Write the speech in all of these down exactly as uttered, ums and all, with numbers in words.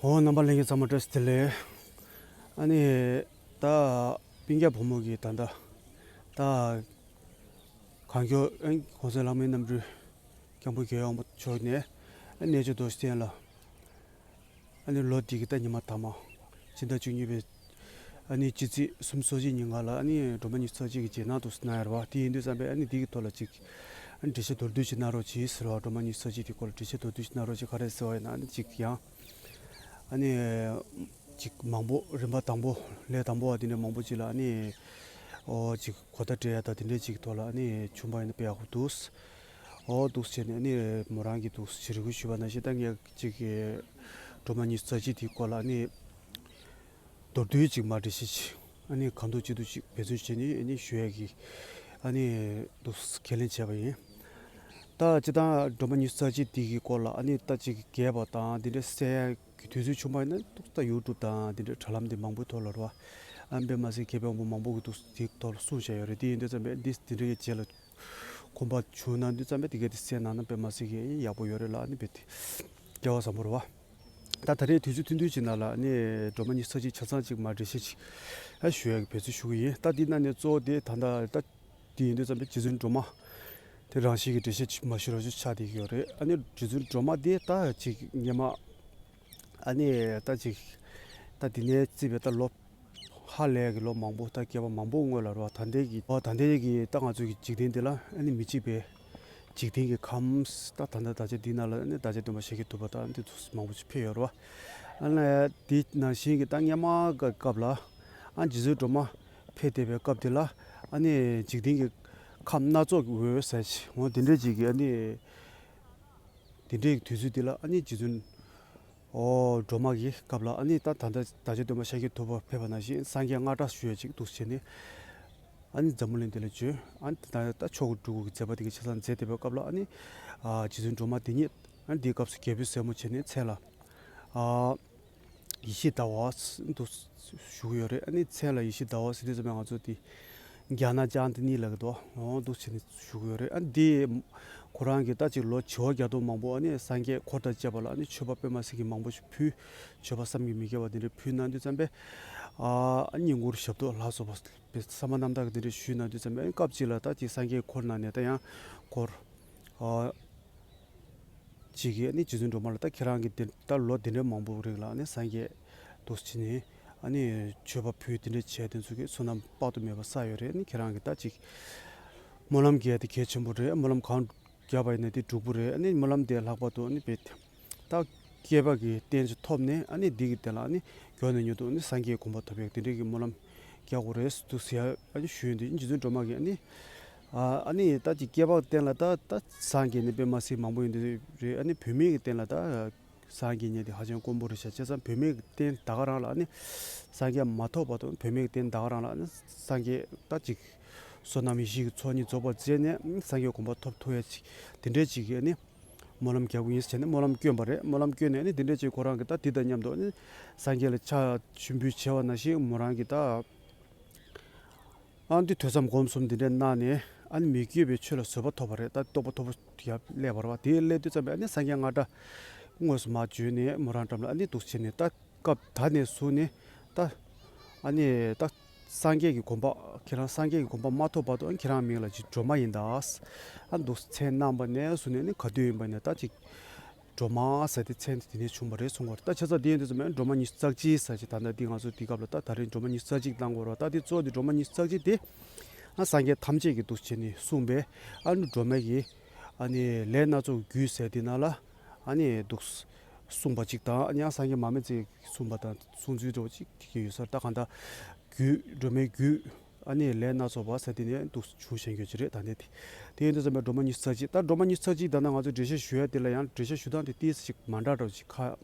འོ། རྣམ་པ་ལྷན་རྒྱས་ཚང་མ་བཀྲ་ཤིས་བདེ་ལེགས། ཨ་ནི་ད་སྤུན་ཀྱག་བུ་མོ་གི་ད་ལྟ་ད་གང་མགྱོགས་ཨ་ནི་གོང་ས་ལྷ་མོའི་རྣམ་སྤྲུལ་སྐྱབས་མགོན་རྒྱལ་བའི་དབང་པོ་མཆོག་ནས་ཨ་ནི་གནས་མཆོག་རྡོ་རྗེ་གདན་ལ། ཨ་ནི་ལོ་འདི་གི་ད་ཉི་མ་ཐ་མ་ཕྱི་ཟླ་བཅུ་གཉིས་པའི་ཨ་ནི་སྤྱི་ཚེས་སུམ་ཅུ་སོ་གཅིག་ཉིན་གང་ལ་ཨ་ནི་སྒྲོལ་མ་ཉི་ཤུ་རྩ་གཅིག་གི་རྗེས་གནང་དུ་གནང་ཡོད་རེད་བ། དེ་ཡིན་དུས་ཙམ་པས་ཨ་ནི་འདི་གི་ཐོག་ལ་ཅིག་ཨ་ནི་འགྲེལ་བཤད་མདོར་བསྡུས་ཅིག་གནང་རོགས་གྱིས་ཟེར་བ། སྒྲོལ་མ་ཉི་ཤུ་རྩ་གཅིག་དེ་སྐོར་ལ་འགྲེལ་བཤད་མདོར་བསྡུས་ཅིག་གནང་རོགས་གྱིས། ག་རེ་ཟེར་བ་ཡིན་ན་ཨ་ནི་ཅིག་ཡང་ཨ་ནི་ཅིག་མང་པོ་རིམ་པ་དང་པོ་ལས་དང་པོ་བ་དེ་འདྲ་མང་པོ་ཅིག་ལ་ཨ་ནི་ཨོ་ཅིག་གོ་བརྡ་སྤྲད་ཡ་ད་དེ་འདྲ་ཅིག་ཐོག་ལ་ཨ་ནི་བྱུང་བ་ཡིན་ན་དཔེ་ཡག་པོ་འདུག་ཨོ་འདུག་བྱས་ནས་ཨ་ནི་མོ་རང་གིས་འདུག་ཅིག་རེ་སྐུལ་ཞུས་པ་ནང་བཞིན་ད་ངས་ཅིག་གི་སྒྲོལ་མ་ཉི་ཤུ་རྩ་གཅིག་དེའི་སྐོར་ལ་ཨ་ནི་མདོར་བསྡུས་ཅིག་མར་འགྲེལ་བཤད་ཅིག་ཨ་ནི་གང་ཐུབ་ཅི་ཐུབ་ཅིག་འབད་བརྩོན་བྱས་ནས་ཨ་ནི་ཞུ་ཡ་གི་ཨ་ནི་འདུག་ཁས་ལེན་བྱས་པ་ཡིན། ད་སྤྱིར་བཏང་སྒྲོལ་མ་ཉི་ཤུ་རྩ་གཅིག་དེ་གི་སྐོར་ལ་ཨ་ནི་ད་ཅིག་རྒྱས་པ་དང་དེ་འདྲ་གསན་ཡ་གི་དུས་ཚོད་བྱུང་བ་ཡིན་ན་འདུག་ད་ཡུ་ཊུབ་དང་དེ་འདྲ་དྲ་ལམ་དེ་མང་པོའི་ཐོག་ལ་རེད་བ། ཨ་དཔེ་མ་སྲིད་མཁས་པའི་དབང་པོ་མང་པོ་གི་འདུག་དེ་ཐོག་ལ་གསུངས་བཞག་ཡོད་རེད། དེ་ཡིན་དུས་ཙམ་པས་འདི་དེ་འདྲ་གི་རྗེས་ལ་གོམ་པ་བྱུང་ན་དུས་ཙམ་པས་དེ་ག་དེ་གསན་གནང་ན་དཔེ་མ་སྲིད་ཀྱི་ཡག་པོ་ཡོད་རེད་ལ་ཨ་ནི་དཔེ་དེ་སྐལ་བ་བཟང་པོ་རེད་བ། ད་ད་རེས་དུས་ཚོད་ཐུང་ཐུང་ཅིག་ནང་ལ་ཨ་ནི་སྒྲོལ་མ་ཉི་ཤུ་རྩ་གཅིག་ཆ་ཚང་ཅིག་མར་འགྲེལ་བཤད་ཅིག་ཨ་ཞུ་ཡག་གི་འབད་བརྩོན་ཞུ་གི་ཡིན། ད་འདི་ནང་ནས་གཙོ་བོ་དེ་ད་ལྟ་ད་དེ་ཡིན་དུས་ཙམ་པའི་རྗེ་བཙུན་སྒྲོལ་མ་དེ་རང་བཞིན་གྱི་འགྲེལ་བཤད་ཅིག་མ་ཞུ་རོགས་ཞུ་ཆགས་བསྡད་ཀྱི་ཡོད་རེད། ཨ་ནི་རྗེ་བཙུན་སྒྲོལ་མ་དེ་ད་ཅིག་སྔོན་མ་ཨ་ནི་ད་ཅིག་ད་འདི་ནས་བརྩིས་པའི་ད་ལོ་ཧ་ལས་ཀྱི་ལོ་མང་པོ་ད་བསྐལ་པ་མང་པོ་སྔོན་ལ་རེད་བ། ད་ལྟའི་གི་ཨོ་ད་ལྟའི་གི་ད་ང་ཚོ་གི་འཇིག་རྟེན་འདི་ལ་ཨ་ནི་མི་གཅིག་པའི་འཇིག་རྟེན་གྱི་ཁམས་ད་ད་ལྟ་བདག་ཅག་འདི་ནང་ལ་ཨ་ནི་བདག་ཅག་སྟོན་པ་ཤཱཀྱ་ཐུབ་པ་དང་འདི་ཚོ་མང་པོ་ཞིག་ཕེབས་ཡོད་རེད་བ། ཨ་ནི་འདི་ནང་བཞིན་གྱི་ད་སྔོན་མ་གི་སྐབས་ལ་ཨ་རྗེ་བཙུན་སྒྲོལ་མ་ཕེབས་བསྡད་པའི་སྐབས་དེ་ལ་ཨ་ནི་འཇིག་རྟེན་གྱི་ཁམས་སྣ་ཚོགས་ཀྱི་འོད་ཟེར་ཞིག་འོ་དེ་འདྲའི་ཅིག་གི་ཨ་ནི་དེ་འདྲའི་དུས་ཚོད་དེ་ལ་ཨ་ནི་རྗེ་བཙུན་ཨོ་སྒྲོལ་མ་གི་སྐབས་ལ་ཨ་ནི་ད་ད་ལྟ་བདག་ཅག་སྟོན་པ་ཤཱཀྱ་ཐུབ་པ་ཕེབས་པ་ནང་བཞིན་སངས་རྒྱས་རྔ་སྒྲ་ཞུ་ཡ་ཅིག་འདུག་བྱས་ནས་ཨ་ནི་འཛམ་བུ་གླིང་འདི་ལ་བྱོན། ཨ་ནི་ད་ད་མཆོག་གི་སྤྲུལ་སྐུ་གི་མཛད་པ་དེ་གའི་ཆ་ཚང་མཛད་བསྡད་པའི་སྐབས་ལ་ཨ་ནི་ཨ་རྗེ་བཙུན་སྒྲོལ་མ་དེ་ཉིད་ཨ་ནི་དེའི་སྐབས་སུ་རྒྱལ་པོའི་སྲས་མོ་བྱས་ནས་མཚན་ལ་ཨ་ཡེ་ཤེས་ཟླ་བ་འདུག་ཞུ་གི་ཡོད་རེད། ཨ་ནི་མཚན་ལ་ཡེ་ཤེས་ཟླ་བ་ཟེར་དུས་ཙམ་པ་ང་ཚོ་དེ་རྒྱ་ནག་ཅང་ཏི་ནི་ལ་གི་དོ་འོ་འདུག་བྱས་ནས་ཞུ་གི་ཡོད་རེད། ཨ་ནི་དེ་ཁོ་རང་གི་ད་ཅིག་ལོ་བྱེ་བ་བརྒྱ་སྟོང་མང་པོ་ཨ་ནི་སངས་རྒྱས་འཁོར་དང་བཅས་པ་ལ་ཨ་ནི་མཆོད་པ་དཔེ་མ་སྲིད་ཀྱི་མང་པོ་ཞིག་ཕུལ། མཆོད་པ་བསམ་གྱིས་མི་ཁྱབ་པ་དེ་འདྲ་ཕུལ་གནང་དུས་ཙམ་པས་ཨ་བསྙེན་བཀུར་ཞབས་ཏོག་ལ་སོགས་པ་བསམ་པ་རྣམ་དག་གི་དེ་འདྲ་ཞུས་གནང་དུས་ཙམ་པས་ཨ་ནི་སྐབས་གཅིག་ལ་ད་ཅིག་སངས་རྒྱས་འཁོར་ནང་ནས་ད་ཡང་འཁོར་ཨ་ཅིག་གིས་ཨ་ནི་རྗེ་བཙུན་སྒྲོལ་མ་ལ་ད་ཁྱེད་རང་གིས་དེ་ད་ལོ་དེ་འདྲའི་མང་པོ་རིང་ལ་ཨ་ནི་སངས་རྒྱས་འདུག་ཕྱིན་ནས་ཨ་ནི་མཆོད་པ་ཕུལ་དེ་འདྲ་བྱས་དེ་ཚོ་གི་བསོད་ནམས་དཔག་ཏུ་མེད་པ་བསགས་ཡོད་རེད། ཨ་ནི་ཁྱེད་རང་གིས་ད་ཅིག་སྨོན་ལམ་རྒྱག་དེ་གལ་ཆེན་པོ་རེད། སྨོན་ལམ་གང་རྒྱག་པ་ཡིན་ན་དེ་འགྲུབ་པོ་རེད། ཨ་ནི་སྨོན་ལམ་དེ་ལྷག་པར་དུ་ཨ་ནི་བེད་ད་བསྐལ་པ་གི་རྟེན་ཅིག་ཐོབ་ནས་ཨ་ནི་འདི་གི་སྟེང་ལ་ཨ་ནི་མགྱོགས་ནས་མྱུར་དུ་ཨ་ནི་སངས་རྒྱས་གོ་འཕང་ཐོབ་ཡག་དེ་འདྲའི་གི་སྨོན་ལམ་རྒྱག་དགོས་རེད་འདུག་ཟེར་ཡ་ཨ་ནི་ཞུས་ཡོད་འདུག་རྗེ་བཙུན་སྒྲོལ་མ་གིས་ཨ་ནི་ཨ་ནི་ད་ཅིག་བསྐལ་པ་སྟེང་ལ་ད་ད་སངས་རྒྱས་ནི་དཔེ་མ་སྲིད་མང་པོ་ཡོད་འདུག་རེད། ཨ་ནི་བུད་མེད་ཀྱི་སྟེང་ལ་ད་སངས་རྒྱས་ཉིད་དེ་ཧ་ཅང་དཀོན་པོ་རེད་ཤག་བྱས་ཙང་བུད་མེད་ཀྱི་རྟེན་ད་ག་རང་ལ་ཨ་ནི་སངས་རྒྱས་མ་ཐོབ་བར་དུ་བུད་མེད་ཀྱི་རྟེན་ད་ག་རང་ལ་ཨ་ནི་སངས་རྒྱས་ད་ཅིག་བསོད་ནམས་ཡེ་ཤེས་ཀྱི་ཚོགས་གཉིས་རྫོགས་པར་མཛད་ནས་སངས་རྒྱས་གོ་འཕང་ཐོབ་ཐུབ་ཡ་ཅིག་དེ་འདྲའི་ཅིག་གི་ཨ་ནི་སྨོན་ལམ་རྒྱག་གི་ཡིན་ཟེར་ནས་སྨོན་ལམ་བསྐྱོན་པ་རེད། སྨོན་ལམ་བསྐྱོན་ནས་ཨ་ནི་དེ་འདྲའི་ཅིག་ཁོ་རང་གི་ད་དེ་དང་མཉམ་དུ་ཨ་ནི་སངས་རྒྱས་ལ་ཕྱག་མཆོད་འབུལ་བྱས་པ་ནང་བཞིན་མོ་རང་གི་ད་ཨ་ནི་ཐོས་བསམ་སྒོམ་གསུམ་དེ་འདྲ་གནང་ནས་ཨ་ནི་མི་བསྐྱོད་པའི་ཆོས་ལ་བཟོད་པ་ཐོབ་པ་རེད། ད་རྟོགས་པ་མཐོ་པོ་ཡར་སླེབས་པ་རེད་བ། དེ་སླེབས་དུས་ཙམ་པས་ཨ་ནི་སངས་རྒྱས་རྔ་སྒྲ་དངོས་སུ་མར་བརྗོད་ནས་མོ་རང་འགྲམ་ལ་ཨ་ནི་འདུག་བྱས་ནས་ད་སྐབས་ད་ནས་བཟུང་ནས་ད་ཨ་ནི་ད་སངས་རྒྱས་ཀྱི་གོ་འཕང་ཁྱེད་རང་སངས་རྒྱས་ཀྱི་གོ་འཕང་མ་ཐོབ་བར་དུ་ཨ་ནི་ཁྱེད་རང་མིང་ལ་ཅིག་སྒྲོལ་མ་ཡིན་ད། ཨ་འདུག་མཚན་གནང་བ་ནས་བཟུང་ནས་ཨ་ནི་ག་དུས་ཡིན་པ་ནས་ད་ཅིག་སྒྲོལ་མ་ཟེར་ཏེ་མཚན་དེ་དེ་ནས་བྱུང་བ་རེད་གསུང་གི་ཡོད་རེད། ད་བྱས་ཙང་དེ་ཡིན་དུས་ཙམ་པས་སྒྲོལ་མ་ཉི་ཤུ་རྩ་གཅིག་ཟེར་ཅིག་ད་ལྟ་འདི་ང་ཚོ་འདི་སྐབས་ལ་ད་ད་རེས་སྒྲོལ་མ་ཉི་ཤུ་རྩ་གཅིག་བཏང་དགོས་རེད་བ། ད་འདི་གཙོ་བོ་འདི་སྒྲོལ་མ་ཉི་ཤུ་རྩ་གཅིག་དེ་ཨ་སངས་རྒྱས་ཐམས་ཅད་ཀྱིས་འདུག་བྱས་ནས་གསུངས་པས་ཨ་ནི་སྒྲོལ་མ་གིས་ཨ་ནི་ལས་སྣ་ཚོགས་ཀྱི་རྒྱུད་ཟེར་དེ་ནང་ལ་ཨ་ནི་འདུག་གསུངས་པ་གཅིག་དང་ཨ་ནི་ཡང་སངས་རྒྱས་མར་མེ་མཛད་གསུངས་པ་དང་གསུང་ཚུལ་འདྲ་བོ་གཅིག་དེ་ག་ཡོད་ས་རེད། ད་གང་ལྟར་རྒྱུད་སྒྲོལ་མའི་རྒྱུད་ཨ་ནི་ལས་སྣ་ཚོགས་པ་ཟེར་དེ་ནས་འདུག་བྱུང་བཞིན་ཡོད་ཀྱི་རེད། ད་ནས་དེ་དེ་ཡིན་དུས་ཙམ་པས་སྒྲོལ་མ་ཉི་ཤུ་རྩ་གཅིག་ད་སྒྲོལ་མ་ཉི་ཤུ་རྩ་གཅིག་ད་ནང་ང་ཚོས་འགྲེལ་བཤད་ཞུ་ཡ་དེ་ལ་ཡང་འགྲེལ་བཤད་ཞུ་སྟངས་དེ་ཏོག་ཙམ་ཞིག་མ་འདྲ་འདྲ་བོ་ཅིག་ཁ་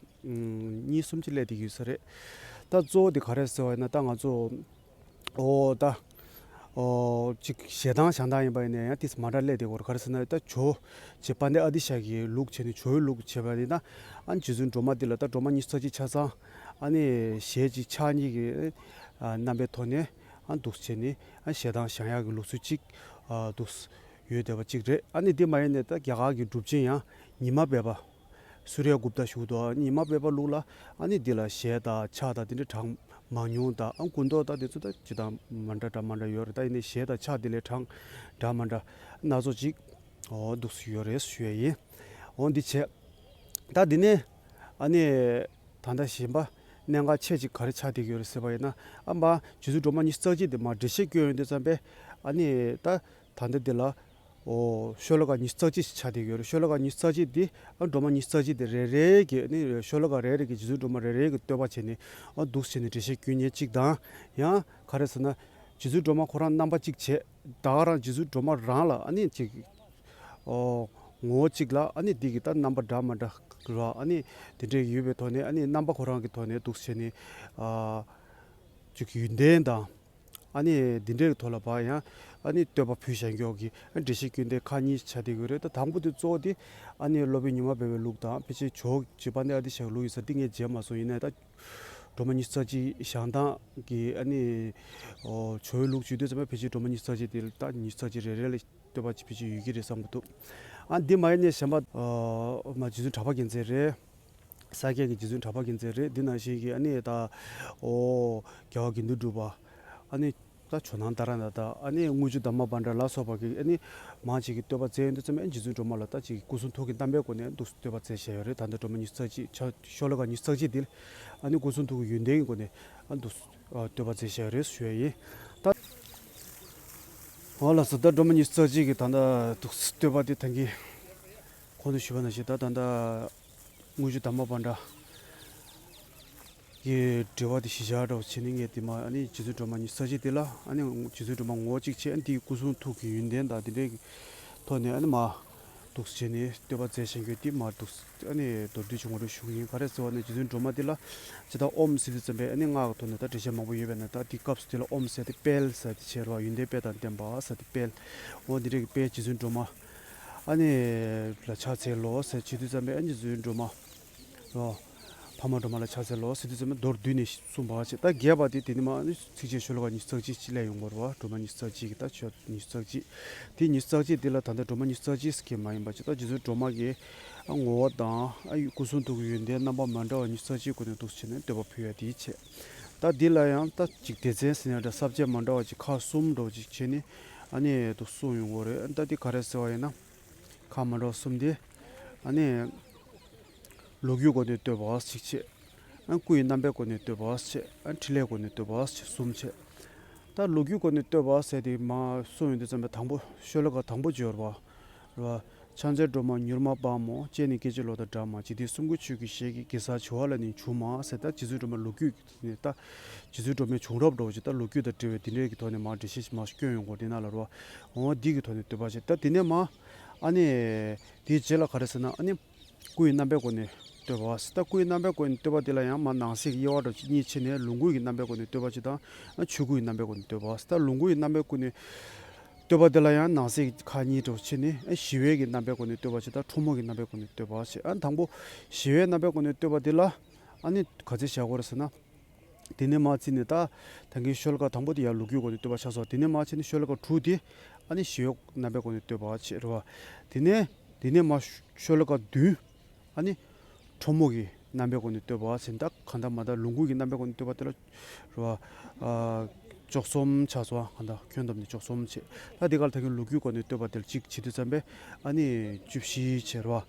གཉིས་གསུམ་ཅིག་སླེབས་བསྡད་ཀྱི་ཡོད་ས་རེད། ད་གཙོ་བོ་དེ་ག་རེ་ཟེར་བ་ཡིན་ན་ད་ང་ཚོ་ཨོ་ད་ཨོ་ཅིག་ཞལ་ཐང་བཞེངས་སྟངས་ཡིན་པ་ཡིན་ན་ཡང་ཏོག་ཙམ་མ་འདྲ་སླེབས་བསྡད་ཀྱི་ཡོད་རེད། ག་རེ་ཟེར་ན་ད་ཇོ་ཅིག་དཔལ་ལྡན་ཨ་ཏི་ཤ་གི་ལུགས་བྱས་ནས་ཇོ་བོའི་ལུགས་བྱས་པ་ཡིན་ན་ཨ་ནི་རྗེ་བཙུན་སྒྲོལ་མ་འདི་ལ་ད་སྒྲོལ་མ་ཉི་ཤུ་རྩ་གཅིག་ཆ་ཚང་ཨ་ནི་ཞལ་གཅིག་ཕྱག་གཉིས་ཀྱི་ཨ་རྣམ་པའི་ཐོག་ནས། ཨ་འདུག་བྱས་ནས་ཨ་ཞལ་ཐང་བཞེངས་ཡག་གི་ལུགས་སྲོལ་གཅིག་ཨ་འདུག་ཡོད་བསྡད་པ་གཅིག་རེད། ཨ་ནི་འདི་མ་ཡིན་ནས་ད་རྒྱ་གར་གྱི་སྒྲུབ་ཆེན་ཡང་ཉི་མ་སྦས་པ་ སུ་ར་གུབ་ཏ་ཞུ་དོ། ཉི་མ་བེ་པ་ལུགས་ལ་ཨ་ནི་འདི་ལ་གཞས་དང་ཕྱག་དང་དེ་འདྲ་གྲངས་མང་ཉུང་དང་ཨ་སྐུ་མདོག་དང་དེ་ཚོ་ད་ཇི་ལྟར་མ་འདྲ་འདྲ་མ་འདྲ་ཡོད་རེད། ད་ཡིན་ནའི་གཞས་དང་ཕྱག་དེ་ལས་གྲངས་འདྲ་མ་འདྲ་སྣ་ཚོགས་ཅིག་འོ་འདུག་སེ་ཡོད་རེད་ཞུ་ཡ་ཡིན། འོ་འདི་བྱས། ད་འདི་ནས་ཨ་ནི་ད་ལྟ་གཞན་པ་གནད་འགག་ཆེ་ཅིག་ག་རེ་ཆགས་བསྡད་ཀྱི་ཡོད་རེད་ཟེར་བ་ཡིན་ན། ཨ་མ་རྗེ་བཙུན་སྒྲོལ་མ་ཉི་ཤུ་རྩ་གཅིག་དེ་མར་འགྲེལ་བཤད་སྐྱོན་ཡོང་དུས་ཙམ་པས་ཨ་ནི་ད་ད་ལྟ་འདི་ལ། ཨོ། ཤོ་ལོ་ཀ་ཉི་ཤུ་རྩ་གཅིག་ཆགས་བསྡད་ཡོད་རེད། ཤོ་ལོ་ཀ་ཉི་ཤུ་རྩ་གཅིག་འདི་ཨ་སྒྲོལ་མ་ཉི་ཤུ་རྩ་གཅིག་འདི་རེ་རེ་གི་ནི་ཤོ་ལོ་ཀ་རེ་རེ་གི་རྗེ་བཙུན་སྒྲོལ་མ་རེ་རེ་གི་བསྟོད་པ་བྱས་ནས་ཨ་འདུག་བྱས་ནས་འགྲེལ་བཤད་སྐྱོན་མཁན་གཅིག་དང་། ཡང་ག་རེ་ཟེར་ན། རྗེ་བཙུན་སྒྲོལ་མ་ཁོ་རང་རྣམ་པ་གཅིག་བྱས། ད་ག་རང་རྗེ་བཙུན་སྒྲོལ་མ་རང་ལ་ཨ་ནི་གཅིག་ཨོ། ངོ་བོ་གཅིག་ལ་ཨ་ནི་འདི་གི་ད་རྣམ་པ་འདྲ་མ་འདྲ་ར་ཨ་ནི་དེ་འདྲས་ཡོད་པའི་ཐོག་ནས་ཨ་ནི་རྣམ་པ་ཁོ་རང་གི་ཐོག་ནས་འདུག་བྱས་ནས་ཨ་གཅིག་ཡོན་ཏན་དང་། ཨ་ནི་འདི་འདྲའི་ཐོག་ལ་བག་ཡང་ཨ་ནི་བསྟོད་པ་ཕུལ་བཞག་མགྱོགས་ཀྱི་འགྲེལ་བཤད་སྐྱོན་དེ་ཁག་གཉིས་ཆགས་བསྡད་ཀྱི་རེད། ད་དང་པོ་དེ་གཙོ་བོ་དེ་ཨ་ནི་སློབ་དཔོན་ཉི་མ་སྦས་པའི་ལུགས་དང་ཕལ་ཆེར་ཇོ་བོ་རྗེ་དཔལ་ལྡན་ཨ་ཏི་ཤ་གི་ལུགས་ཡིན་ས་འདི་ངས་མཇལ་མ་སོང་། ཡིན་ནའི་ད་སྒྲོལ་མ་ཉི་ཤུ་རྩ་གཅིག་བཞེངས་སྟངས་ཀྱི་ཨ་ནི་ཇོ་བོའི་ལུགས་བརྗོད་དུས་ཙམ་པ་ཕལ་ཆེར་སྒྲོལ་མ་ཉི་ཤུ་རྩ་གཅིག་དེ་ད་ཉི་ཤུ་རྩ་གཅིག་རེ་རེ་ལ་བསྟོད་པ་ཅིག་ཕལ་ཆེར་ཡོད་ཀྱི་རེད་བསམ་གྱི་འདུག་ཨ་འདི་མ་ཡིན་ནའི་གཞན་པ་ཨ་མ་རྗེ་བཙུན་གྲགས་པ་རྒྱལ་མཚན་རེད། ས་སྐྱ་གི་རྗེ་བཙུན་གྲགས་པ་རྒྱལ་མཚན་རེད། འདི་ནང་བཞིན་གྱི་ཨ་ནི་ད་ཨོ་རྒྱལ་བ་དགེ་འདུན་གྲུབ་པ་ཨ་ནི་ད་ཇོ་ནང་ཏཱ་ར་ནཱ་ཐ་ཨ་ནི་དངུལ་ཆུ་འདབ་མ་བྷ་འདྲ་ལ་སོགས་པ་གི་ཨ་ནི་མང་ཆེ་གི་བསྟོད་པ་མཛད་ཡོང་དུས་ཙམ་པ་ཨ་ནི་རྗེ་བཙུན་སྒྲོལ་མ་ལ་ད་ཅིག་སྐུ་གསུང་ཐུགས་ཀྱི་རྣམ་པའི་སྒོ་ནས་འདུག་བསྟོད་པ་མཛད་བཞག་ཡོད་རེད། ད་ལྟ་སྒྲོལ་མ་ཉི་ཤུ་རྩ་གཅིག་ཤོ་ཤོ་ལོ་ཀ་ཉི་ཤུ་རྩ་གཅིག་འདི་ཨ་ནི་སྐུ་གསུང་ཐུགས་ཀྱི་ཡོན་ཏན་གྱི་སྒོ་ནས་ཨ་འདུག་ཨ་བསྟོད་པ་མཛད་བཞག་ཡོད་རེད་ཞུ་ཡ་ཡིན། ད་འོ་ལགས་སོ། ད་སྒྲོལ་མ་ཉི་ཤུ་རྩ་གཅིག་གི་ད་ལྟ་འདུག་བསྟོད་པ་འདི་ད་གིན་གོང་དུ་ཞུས་པ་ནང་བཞིན་ད་ད་ལྟ་དངུལ་ཆུ་འདབ་མ་བྷ་འདྲ་གི་འགྲེལ་པ་དེ་གཞི་བཞག་འདྲ་བོ་བྱས་ནས་ངས་དེ་མ་ཨ་ནི་རྗེ་བཙུན་སྒྲོལ་མ་ཉི་ཤུ་རྩ་གཅིག་དེ་ལ་ཨ་ནི་རྗེ་བཙུན་སྒྲོལ་མ་ངོ་བོ་གཅིག་བྱས། ཨ་ནི་དེའི་སྐུ་གསུང་ཐུགས་ཀྱི་ཡོན་ཏན་དང་དེ་འདྲའི་ཐོག་ནས་ཨ་ནི་མ་འདུག་བྱས་ནས་བསྟོད་པ་མཛད་བཞིན་ཡོད་དེ་མ་འདུག་ཨ་ནི་མདོར་བསྡུས་ཀྱི་ངོ་སྤྲོད་ཞུ་གི་ཡིན། ག་རེ་ཟེར་བ་ནི་རྗེ་བཙུན་སྒྲོལ་མ་དེ་ལ་ཇི་ལྟར་ཨོཾ་ཟེར་དུས་ཙམ་པས་ཨ་ནི་སྔགས་ཀྱི་ཐོག་ནས་ད་འགྲེལ་བཤད་མང་པོ་ཡོད་པས་ན། ད་དེའི་སྐབས་སུ་དེ་ལ་ཨོཾ་ཟེར་དེ་དཔལ་ཟེར་དེ་བྱས་རེད་བ། ཡོན་ཏན་དཔལ་དང་ལྡན་པ་ཟེར་དེ་དཔལ། འོ་འདི་འདྲའི་དཔལ་རྗེ་བཙུན་སྒྲོལ་མ་ཨ་ནི་ལ་ཕྱག་འཚལ་ལོ་ཟེར་བྱེད་དུས་ཙམ་པས་ཨ་ནི་རྗེ་བཙུན་སྒྲོལ་མ། ཨོ། འཕགས་མ་སྒྲོལ་མ་ལ་ཕྱག་འཚལ་ལོ་ཟེར་དུས་ཙམ་པ་མདོར་བསྡུས་ནས་གསུངས་པ་བྱས། ད་རྒྱས་པ་དེ་དེ་ནི་མ་ནི་ཚིགས་བཅད་ཤོ་ལོ་ཀ་ཉི་ཤུ་རྩ་གཅིག་ཅིག་སླེབས་ཡོང་གི་རེད་བ། སྒྲོལ་མ་ཉི་ཤུ་རྩ་གཅིག་གི་ད་ཆོས་ཉི་ཤུ་རྩ་གཅིག་དེ་ཉི་ཤུ་རྩ་གཅིག་དེ་ལ་ད་ལྟ་སྒྲོལ་མ་ཉི་ཤུ་རྩ་གཅིག་ཟེར་མཁན་མ་ཡིན་པ་ཅིག་ད་རྗེ་བཙུན་སྒྲོལ་མ་གི་ངོ་བོ་དང་སྐུ་གསུང་ཐུགས་ཀྱི་ཡོན་ཏན་རྣམ་པ་མ་འདྲ་བ་ཉི་ཤུ་རྩ་གཅིག་སྒོ་ནས་འདུག་བྱས་ནས་བསྟོད་པ་ཕུལ་ཡ་དེ་བྱས། ད་འདི་ལ་ཡང་ད་ཅིག་སྡེ་ཚན་ཟེར་ན་འདྲ་ས་བཅད་མ་འདྲ་བ་ཅིག་ཁག་གསུམ་འདྲ་བ་ཅིག་བྱས་ནས་ཨ་ནི་འདུག་གསུངས་ཡོང་གི་རེད། ད་འདི་ག་རེ་ཟེར་བ་ཡིན་ན། ཁག་མ་འདྲ་བ་གསུམ་དེ། ཨ་ནི། ལོ་རྒྱུས་སྒོ་ནས་བསྟོད་པ་ཞིག་བྱས། ཨ་སྐུ་ཡི་རྣམ་པའི་སྒོ་ནས་བསྟོད་པ་བྱས། ཨ་འཕྲིན་ལས་སྒོ་ནས་བསྟོད་པ་ཞིག་གསུམ་བྱས། ད་ལོ་རྒྱུས་སྒོ་ནས་བསྟོད་པ་ཟེར་དེ་མ་གསུངས་ཡོང་དུས་ཙམ་པའི་དང་པོ་ཤོ་ལོ་ཀ་དང་པོ་བརྗོད་པ། རེད་བ། ཕྱག་འཚལ་སྒྲོལ་མ་མྱུར་མ་དཔའ་མོ། སྤྱན་ནི་སྐད་ཅིག་གློག་དང་འདྲ་མ། འཇིག་རྟེན་གསུམ་མགོན་ཆུ་སྐྱེས་ཞལ་གྱི། གེ་སར་བྱེ་བ་ལ་ནི་འབྱུང་མ་ཟེར། ད་རྗེ་བཙུན་སྒྲོལ་མའི་ལོ་རྒྱུས་ནས་ད། རྗེ་བཙུན་སྒྲོལ་མའི་བྱུང་རབས་འདྲ་བོ་ཅིག་ད་ལོ་རྒྱུས་དང་འབྲེལ་བའི་དེ་འདྲའི་གི་ཐོག་ནས་མར་འགྲེལ་བཤད་ཞིག་མར་སྐྱོན་ཡོང་གི་ཡོད་རེད། དེ་ནང་ལ་རེད་བ། འོ་འདི་གི་ཐོག་ནས་བསྟོད་པ་བྱས། ད་དེ་ནས་མར། ཨ་ནི། དེའི་རྗེས་ལ་ག་རེ་ཟེར་ན་ཨ་ནི། སྐུ་ཡི་རྣམ་པའི་སྒོ་ནས་བསྟོད་པ། ད་སྐུ་ཡི་རྣམ་པའི་སྒོ་ནས་བསྟོད་པ་དེ་ལ་ཡང་མར་ནང་གསེས་ཀྱི་དབྱེ་བ་འདྲ་བོ་ཅིག་གཉིས་ཕྱེ་ནས་ལོངས་སྐུ་ཡི་རྣམ་པའི་སྒོ་ནས་བསྟོད་པ་ཅིག་དང་། ཨ་ཆོས་སྐུ་ཡི་རྣམ་པའི་སྒོ་ནས་བསྟོད་པ། ད་ལོངས་སྐུ་ཡི་རྣམ་པའི་སྒོ་ནས་བསྟོད་པ་དེ་ལ་ཡང་ནང་གསེས་ཀྱི་ཁག་གཉིས་འདྲ་བོ་ཕྱེ་ནས། ཨ་ཞི་བའི་གི་རྣམ་པའི་སྒོ་ནས་བསྟོད་པ་ཅིག་དང་ཁྲོ་མོ་གི་རྣམ་པའི་སྒོ་ནས་བསྟོད་པ་ཅིག་ཨ་དང་པོ་ཞི་བའི་རྣམ་པའི་སྒོ་ནས་བསྟོད་པ་དེ་ལ་ཨ་ནི་ག་ཚོད་བཞག་དགོས་རེད་ཟེར་ན། དེ་ནས་མར་བརྩིས་ནས་ད་ད་གིན་ཤོ་ལོ་ཀ་དང་པོ་དེ་ཡང་ལོ་རྒྱུས་སྒོ་ནས་བསྟོད་པ་ཆགས་སོང་། དེ་ནས་མར་བྱས་ནས་ཤོ་ལོ་ཀ་དྲུག་དེ་ཨ་ནི་ཞི་བའི་རྣམ་པའི་སྒོ་ནས་བསྟོད་པ་བྱས་རེད་བ། དེ་ནས་དེ་ནས་མར་ཤོ་ལོ་ཀ་བདུན་ཨ་ནི་ཁྲོ་མོ་གི་རྣམ་པའི་སྒོ་ནས་བསྟོད་པ་བྱས། ད་གང་ལྟར་མ་ད་ལོངས་སྐུ་གི་རྣམ་པའི་སྒོ་ནས་བསྟོད་པ་དེ་ལ་རེད་བ། ཨ་བཅུ་གསུམ་ཆགས་སོང་། གང་ལྟར་ཁྱོན་བསྡོམས་ནས་བཅུ་གསུམ་བྱས། ད་དེ་ག་ལ་ད་གིན་ལོ་རྒྱུས་སྒོ་ནས་བསྟོད་པ་དེ་ལ་གཅིག་བྱེད་དུས་ཙམ་པས་ཨ་ནི་བཅུ་བཞི་བྱས་རེད་བ།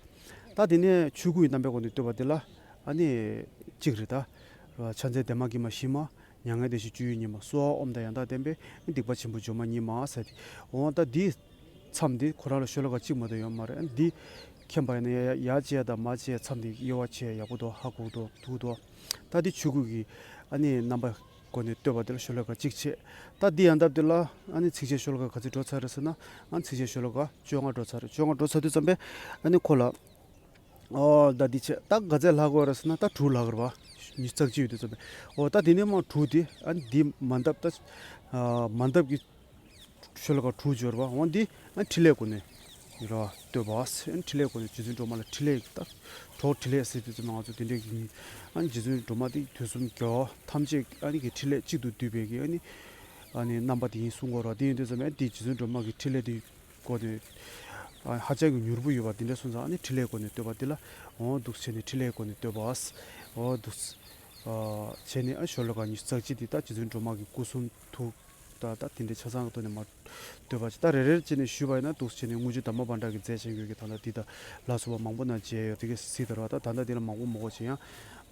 ད་དེ་ནས་ཆོས་སྐུ་ཡི་རྣམ་པའི་སྒོ་ནས་བསྟོད་པ་དེ་ལ་ཨ་ནི་གཅིག་རེད་ད། རེད་བ། ཕྱག་འཚལ་བདེ་མ་དཀྱིལ་མ་ཞི་མ། མྱ་ངན་འདས་ཞི་སྤྱོད་ཡུལ་ཉིད་མ། བསུ་བ་ཨོཾ་དང་ཡང་དག་ལྡན་པས། སྡིག་པ་ཆེན་པོ་འཇོམས་མ་ཉིད་མ་ཟེར་ཏེ། འོ་ད་འདི་མཚམས་འདི་ཁོ་རང་ལ་ཤོ་ལོ་ཀ་གཅིག་མ་གཏོགས་ཡོད་མ་རེད། ཨ་འདི་མཁྱེན་པ་ཡིན་ན་ཡ་ཡ་ཡ་བྱས་དང་མ་བྱས་མཚམས་འདི་དབྱེ་བ་ཕྱེ་ཡག་པོ་འདུག་ཧ་གོ་གི་འདུག་ཐུག་འདུག་ད་འདི་ཆོས་སྐུ་གི་ཨ་ནི་རྣམ་པ་སྒོ་ནས་བསྟོད་པ་འདི་ལ་ཤོ་ལོ་ཀ་གཅིག་བྱས། ད་འདི་ཡང་སྟབས་འདི་ལ་ཨ་ནི་ཚིགས་བཅད་ཤོ་ལོ་ཀ་ག་ཚོད་འགྲོ་ཚར་རེད་ཟེར་ན། ཨ་ཚིགས་བཅད་ཤོ་ལོ་ཀ་བཅོ་ལྔ་འགྲོ་ཚར་རེད། བཅོ་ལྔ་འགྲོ་ཚར་དུས་ཙམ་པས་ཨ་ནི་ཁོ་ལ། ཨོ་ད་འདི་བྱས་ད་ག་ཚད་ལྷག་དགོས་རེད་ཟེར་ན། ད་དྲུག་ལྷག་རེད་བ། ཉི་ཤུ་རྩ་གཅིག་ཡོད་དུས་ཙམ་པས། ཨོ་ད་དེ་ནས་མར་དྲུག་དེ་ཨ་འདི་མ་འདབ་ད་ཨ་མ་འདབ་ཀྱི་ཤོ་ལོ་ཀ་དྲུག་འབྱོར་བ། འོ་འདི་ཨ་འཕྲིན་ལས་སྒོ་ནས་རེད་བ། བསྟོད་པ་ཟེར་འཕྲིན་ལས་སྒོ་ནས་རྗེ་བཙུན་སྒྲོལ་མ་ལ་འཕྲིན་ལས་ད་གྲོགས་འཕྲིན་ལས་ཟེར་དུས་ཙམ་པ་ང་ཚོ་དེ་འདྲས་ཀྱི་ཨ་རྗེ་བཙུན་སྒྲོལ་མ་དེ་དུས་གསུམ་རྒྱལ་བ་ཐམས་ཅད་ཨ་ནི་གི་འཕྲིན་ལས་གཅིག་ཏུ་བསྡུས་པའི་གི་ཨ་ནི་ཨ་ནི་རྣམ་པ་དེ་ཡིན་གསུང་གི་ཡོད་རེད་བ། དེ་ཡིན་དུས་ཙམ་པས་ཨ་འདི་རྗེ་བཙུན་སྒྲོལ་མ་གི་འཕྲིན་ལས་དེ། སྒོ་ནས། ཨ་ཧ་ཅང་གི་མྱུར་པོ་ཡོད་པ་དེ་འདྲ་སོང་ཙང་ཨ་ནི་ཕྲིན་ལས་སྒོ་ནས་བསྟོད་པ་དེ་ལ་འོ་འདུག་བྱས་ནས་ཕྲིན་ལས་སྒོ་ནས་བསྟོད་པ། འོ་འདུག་བྱས་ནས་ཨ་ཤོ་ལོ་ཀ་ཉི་ཤུ་རྩ་གཅིག་དེ་ད་རྗེ་བཙུན་སྒྲོལ་མ་གི་སྐུ་གསུང་ཐུགས་ད་ད་དེ་འདྲའི་ཆ་ཚང་གི་ཐོག་ནས་མར་བསྟོད་པ་ཅིག་ད་རེ་རེ་བྱས་ནས་ཞུས་པ་ཡིན་ན་འདུག་བྱས་ནས་དངུལ་ཆུ་དམ་པ་པཎ་གྲགས་ཀྱི་མཛད་བྱ་ཡོད་ཀྱི་ད་ལྟ་འདི་ད་ལ་སོགས་པ་མང་པོ་ན་མཇལ་ཡོད་དེ་ག་སྲིད་དར་བ་ད་ད་ལྟ་འདི་ལ་མང་པོ་མང་པོ་ཅིག་ཡང་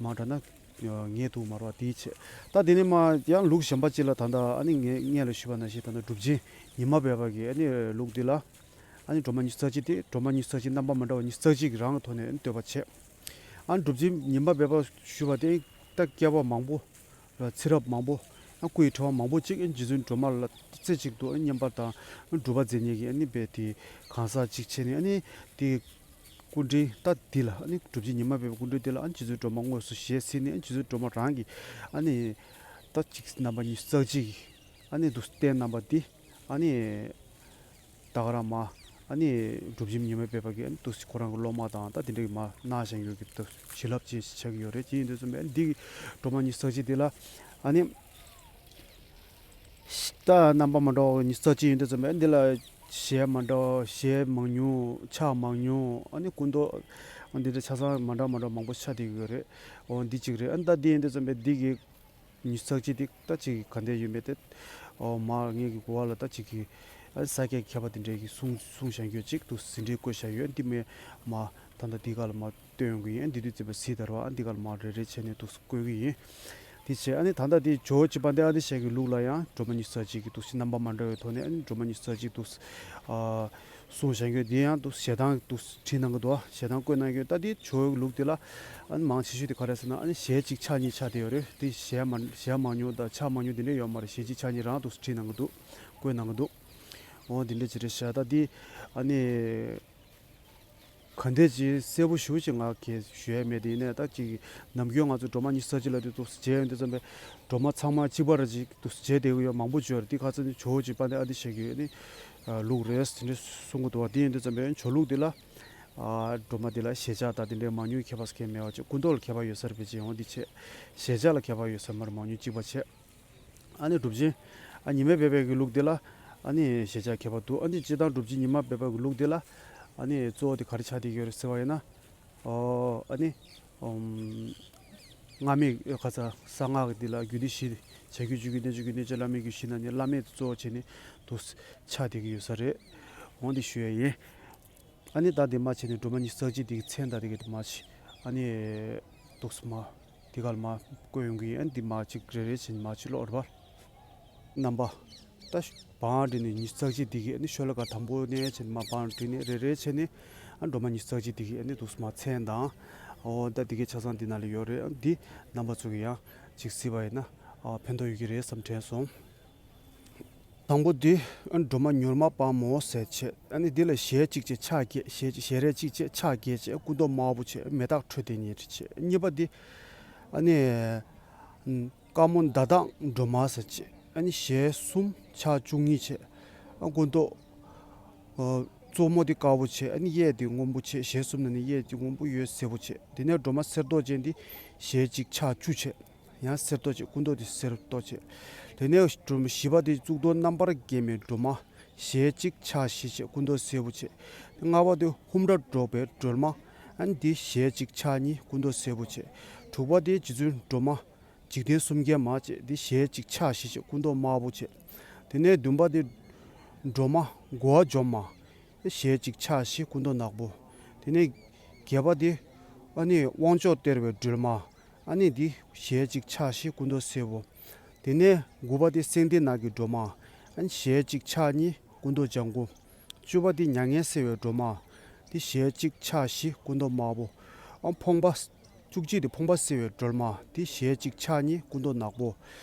མང་དྲགས་ན། ངས་ཐུགས་མ་རོགས་དེའི་ཆེད། ད་དེ་ནས་མ་ཡང་ལུགས་གཞན་པ་ཅིག་ལ་ད་ལྟ་ཨ་ནི་ངས་སྔོན་ལ་ཞུས་པ་ནང་བཞིན་ད་ལྟ་སྒྲུབ་ཆེན་ཉི་མ་སྦས་པ་གི་ཨ་ནི་ལུགས་འདི་ལ་ཨ་ནི་སྒྲོལ་མ་ཉི་ཤུ་རྩ་གཅིག་དེ་སྒྲོལ་མ་ཉི་ཤུ་རྩ་གཅིག་རྣམ་པ་མ་འདྲ་བ་ཉི་ཤུ་རྩ་གཅིག་གི་རང་གི་ཐོག་ནས་བསྟོད་པ་བྱས། ཨ་ནི་སྒྲུབ་ཆེན་ཉི་མ་སྦས་པ་ཞུས་པ་དེ་ད་བསྐལ་པ་མང་པོ་ལ་ཚེ་རབས་མང་པོ་ཨ་སྐུ་ཡི་ཕྲེང་བ་མང་པོ་ཅིག་ཨ་ནི་རྗེ་བཙུན་སྒྲོལ་མ་ལ་རྩེ་གཅིག་ཏུ་ཨ་ནི་བསྙེན་པ་དང་སྒྲུབ་པ་མཛད་མཁན་གྱི་ཨ་ནི་སྦས་དེ་གང་ཟག་ཅིག་བྱས་ནས་ཨ་ནི་དེ། སྐུ་ཕྲེང་ད་འདི་ལ་ཨ་ནི་སྒྲུབ་ཆེན་ཉི་མ་སྦས་པའི་སྐུ་ཕྲེང་འདི་ལ་ཨ་ནི་རྗེ་བཙུན་སྒྲོལ་མ་དངོས་སུ་ཞལ་གཟིགས་ནས་ཨ་ནི་རྗེ་བཙུན་སྒྲོལ་མ་རང་གིས་ཨ་ནི་ད་ཅིག་རྣམ་པ་ཉི་ཤུ་རྩ་གཅིག་གི་ཨ་ནི་འདུག་རྟེན་རྣམ་པ་འདི་ཨ་ནི་ད་ག་རང་མ་ཨ་ནི་སྒྲུབ་ཆེན་ཉི་མ་སྦས་པ་གི་ཨ་ནི་འདུག་ཁོ་རང་གི་སློབ་མ་དང་ད་དེ་འདྲ་གི་མ་གནང་བཞིན་ཡོད་ཀྱི་འདུག་བྱིན་རླབས་ཅན་ཞིག་ཆགས་ཀྱི་ཡོད་རེད། ཅི་ཡིན་དུས་ཙམ་པས་ཨ་ནི་འདི་གི་སྒྲོལ་མ་ཉི་ཤུ་རྩ་གཅིག་འདི་ལ་ཨ་ནི། ད་རྣམ་པ་མ་འདྲ་བ་ཉི་ཤུ་རྩ་གཅིག་ཡིན་དུས་ཙམ་པས་འདི་ལ་ཞལ་མ་འདྲ་བ་ཞལ་མང་ཉུང་ཕྱག་མང་ཉུང་ཨ་ནི་སྐུ་མདོག་འདི་འདྲ་ཆ་ཚང་མ་འདྲ་མ་འདྲ་མང་པོ་ཆགས་བསྡད་ཀྱི་ཡོད་རེད། འོ་འདི་གཅིག་རེད། ཨ་ནི་ད་འདི་ཡིན་དུས་ཙམ་པས་འདི་གི་ཉི་ཤུ་རྩ་གཅིག་འདི་ད་ཅིག་ག་འདྲ་ཡོད་མེད་དེ་འོ་མ་ངེད་ཀྱི་གོ་བ་ལ་ད་ཅིག་གི་ཨ་ནི་ས་སྐྱ་མཁས་པ་དེ་འདྲས་ཀྱི་གསུང་གསུང་བཞག་རྒྱུ་ཅིག་འདུག་ཟིན་བྲིས་བཀོད་བཞག་ཡོད། འདི་མེད་མ་ད་ལྟ་འདི་ག་ལ་མ། སྟོན་གྱི་ཡིན། འདི་དུས་ཙམ་པ་སྲིད་དར་བ་ཨ་འདི་གར་མ་རེ་རེ་བྱས་ནས་འདུག་བཀོད་ཀྱི་ཡིན། དེ་བྱས་ཨ་ནི་ད་ལྟ་དེ་ཇོ་བོ་རྗེ་དཔལ་ལྡན་ཨ་ཏི་ཤ་གི་ལུགས་ལ་ཡང་སྒྲོལ་མ་ཉི་ཤུ་རྩ་གཅིག་གི་འདུག་སེ་རྣམ་པ་མ་འདྲ་བའི་ཐོག་ནས་ཨ་ནི་སྒྲོལ་མ་ཉི་ཤུ་རྩ་གཅིག་འདུག་སེ་ཨ་གསུངས་བཞག་ཡོད། དེ་ཡང་འདུག་སེ་ཞལ་ཐང་འདུག་སེ་བྲིས་གནང་གི་འདུག་ཨ་ཞལ་ཐང་བཀོད་གནང་གི་ཡོད། ད་དེ་ཇོ་བོའི་ལུགས་དེ་ལ་ཨ་ནི་མང་ཆེ་ཤོས་དེ་ག་རེ་ཟེར་ན་ཨ་ནི་ཞལ་གཅིག་ཕྱག་གཉིས་ཆགས་བསྡད་ཡོད་རེད། དེ་ཞལ་མ་ཞལ་མང་ཉུང་དང་ཕྱག་མང་ཉུང་དེ་འདྲ་ཡོད་མ་རེད། ཞལ་གཅིག་ཕྱག་གཉིས་རང་འདུག་སེ་བྲིས་གནང་གི་འདུག་བཀོད་གནང་གི་འདུག་འོ་དེ་འདྲ་ཅིག་རེད་ཤག་ད་དེ་ཨ་ནི། ག་འདྲས་ཅིག་གསལ་པོ་ཞེ་པོ་ཅིག་ང་གིས་ཞུ་ཡ་མེད། དེ་ཡིན་ནའི་ད་ཅིག་ནམ་རྒྱུན་ང་ཚོ་སྒྲོལ་མ་ཉི་ཤུ་རྩ་གཅིག་ལབ་དུས་འདུག་སེ་མཇལ་ཡོང་དུས་ཙམ་པས་སྒྲོལ་མ་ཚང་མ་གཅིག་པ་ར་ཅིག་འདུག་སེ་མཇལ་བསྡད་ཀྱི་ཡོད། མང་པོ་བརྗོད་རེད། དེ་ཁ་ཚ་ནི་ཇོ་བོ་རྗེ་དཔལ་ལྡན་ཨ་ཏི་ཤ་གི་ནི་ལུགས་རེད་དེ་འདྲས་གསུང་གི་འདུག་བ། དེ་ཡིན་དུས་ཙམ་པས་ཇོ་ལུགས་འདི་ལ་སྒྲོལ་མ་འདི་ལ་ཞལ་ཆགས་དང་དེ་འདྲའི་མང་ཉུང་ཁྱད་པར་གང་ཡང་མེད་པ་ཅིག་སྐུ་མདོག་ལ་ཁྱད་པར་ཡོད་ས་རེད། པེ་ཅིང་འོང་འདི་བྱས་ཞལ་ཆགས་ལ་ཁྱད་པར་ཡོད་ས་མ་རེད། མང་ཉུང་གཅིག་པ་བྱས། ཨ་ནི་སྒྲུབ་ཆེན་ཨ་ཉི་མ་སྦས་པའི་གི་ལུགས་འདི་ལ་ཨ་ནི་ཞལ་ཆགས་ཁྱད་པར་འདུག་ཨ་ནི་སྤྱིར་བཏང་སྒྲུབ་ཆེན་ཉི་མ་སྦས་པའི་གི་ལུགས་འདི་ལ་ཨ་ནི་གཙོ་བོ་དེ་ག་རེ་ཆགས་བསྡད་ཀྱི་ཡོད་རེད་ཟེར་བ་ཡིན་ན། ཨོ་ཨ་ནི་ཨམ་སྔགས་མེད་ཁ་ཚ་གསང་སྔགས་འདི་ལ་རྒྱུད་སྡེ་བཞི། བྱ་རྒྱུད་སྤྱོད་རྒྱུད་བསྟན་བཅོས་རྒྱུད་སྡེ་བརྒྱད་བླ་མེད་རྒྱུད་བཞི་ན་ནི་བླ་མེད་དུ་གཙོ་བོ་བྱས་ནས་འདུག་ཆགས་བསྡད་ཀྱི་ཡོད་ས་རེད། འོང་འདི་ཞུ་ཡ་ཡིན། ཨ་ནི་ད་འདི་མ་བྱས་ནས་སྒྲོལ་མ་ཉི་ཤུ་རྩ་གཅིག་འདི་གི་མཚན་དང་དེ་གི་མ་བྱས་ཨ་ནི་འདུག་སེ་མ་འདི་ག་ལ་མ་བཀོད་ཡོང་གི་ཡིན། ཨ་ནི་འདི་མ་གཅིག་རེ་རེ་བྱས་ནས་མ་བྱས་ལོག་རེ་བ། རྣམ་པ་ད་བང་བསྒྲིགས་ནས་ཉི་ཤུ་རྩ་གཅིག་འདི་གི་ཨ་ནི་ཤོ་ལོ་ཀ་དང་པོ་ནས་བྱས་ནས་མ་བང་བསྒྲིགས་ནས་རེ་རེ་བྱས་ནས་ཨ་སྒྲོལ་མ་ཉི་ཤུ་རྩ་གཅིག་འདི་གི་ཨ་ནི་འདུག་སེ་མ་མཚན་དང་། ཨོ་ད་འདི་གའི་ཆ་ཚང་འདི་ནང་ལ་ཡོད་རེད། ཨ་འདི་རྣམ་པ་ཚོ་གི་ཡང་གཅིག་གཟིགས་པ་ཡིན་ན་ཨ་ཕན་ཐོགས་ཡོད་ཀྱི་རེད་བསམ་དྲན་སོང་། དང་པོ་འདི་ཨ་སྒྲོལ་མ་མྱུར་མ་དཔའ་མོ་ཟེར་བྱས། ཨ་ནི་འདི་ལ་ཞལ་གཅིག་བྱས་ཕྱག་བརྒྱད། ཞལ་ཞལ་རས་གཅིག་བྱས་ཕྱག་བརྒྱད་བྱས། སྐུ་མདོག་དམར་པོ་བྱས། མེ་སྟག་ཁྲོས་ལྡན་ཉིད་བྱས། གཉིས་པ་འདི་ཨ་ནི་ཨམ་དཀར་མོ་ཟླ་དང་སྒྲོལ་མ་ཟེར་བྱས། ཨ་ནི་ཞལ་གསུམ་ཕྱག་བཅུ་གཉིས་བྱས། ཨ་སྐུ་མདོག་ཨ་གཙོ་མོ་འདི་དཀར་པོ་བྱས། ཨ་ནི་གཡས་འདི་སྔོན་པོ་བྱས། ཞལ་གསུམ་ནང་ནས་གཡས་འདི་སྔོན་པོ་ཡོད་སེར་པོ་བྱས། དེ་ནས་སྒྲོལ་མ་གསེར་མདོག་ཅན་འདི་ཞལ་གཅིག་ཕྱག་བཅུ་བྱས། ཡང་གསེར་མདོག་ཅན། སྐུ་མདོག་དེ་གསེར་མདོག་ཅན། དེ་ནས་སྒྲོལ་མ་བཞི་པ་དེ་གཙུག་ཏོར་རྣམ་པར་བརྒྱན་པའི་སྒྲོལ་མ། ཞལ་གཅིག་ཕྱག་བཞི་བྱས། སྐུ་མདོག་སེར་པོ་བྱས། ལྔ་པ་དེ་ཧཱུྃ་སྒྲ་སྒྲོག་པའི་སྒྲོལ་མ། ཨ་ནི་དེ་ཞལ་གཅིག་ཕྱག་གཉིས། སྐུ་མདོག་སེར་པོ་བྱས། དྲུག་པ་དེ་རྗེ་བཙུན་སྒྲོལ་མ། འཇིག་རྟེན་གསུམ་མཁྱེན་མ་བྱས། དེ་ཞལ་གཅིག་ཕྱག་བཞི་བྱས། སྐུ་མདོག་དམར་པོ་བྱས། དེ་ནས་བདུན་པ་དེ་སྒྲོལ་མ་མགོ་བ་འཇོམས་མ། ཞལ་གཅིག་ཕྱག་བཞི། སྐུ་མདོག་ནག་པོ། དེ་ནས་བརྒྱད་པ་དེ་ཨ་ནི་དབང་མཆོག་སྟེར་བའི་སྒྲོལ་མ། ཨ་ནི་འདི་ཞལ་གཅིག་ཕྱག་བཞི། སྐུ་མདོག་སེར་པོ། དེ་ནས་དགུ་པ་དེ་སེང་ལྡེང་ནགས་ཀྱི་སྒྲོལ་མ། ཨ་ནི་ཞལ་གཅིག་ཕྱག་གཉིས། སྐུ་མདོག་ལྗང་གུ། བཅུ་པ་དེ་མྱ་ངན་སེལ་བའི་སྒྲོལ་མ། དེ་ཞལ་གཅིག་ཕྱག་བཞི། སྐུ་མདོག་དམར་པོ། ཨ་ཕོངས་པ། བཅུ་གཅིག་དེ་ཕོངས་པ་སེལ་བའི་སྒྲོལ་མ། དེ་ཞལ་གཅིག་ཕྱག་གཉིས། སྐུ་མདོག་ནག་པོ།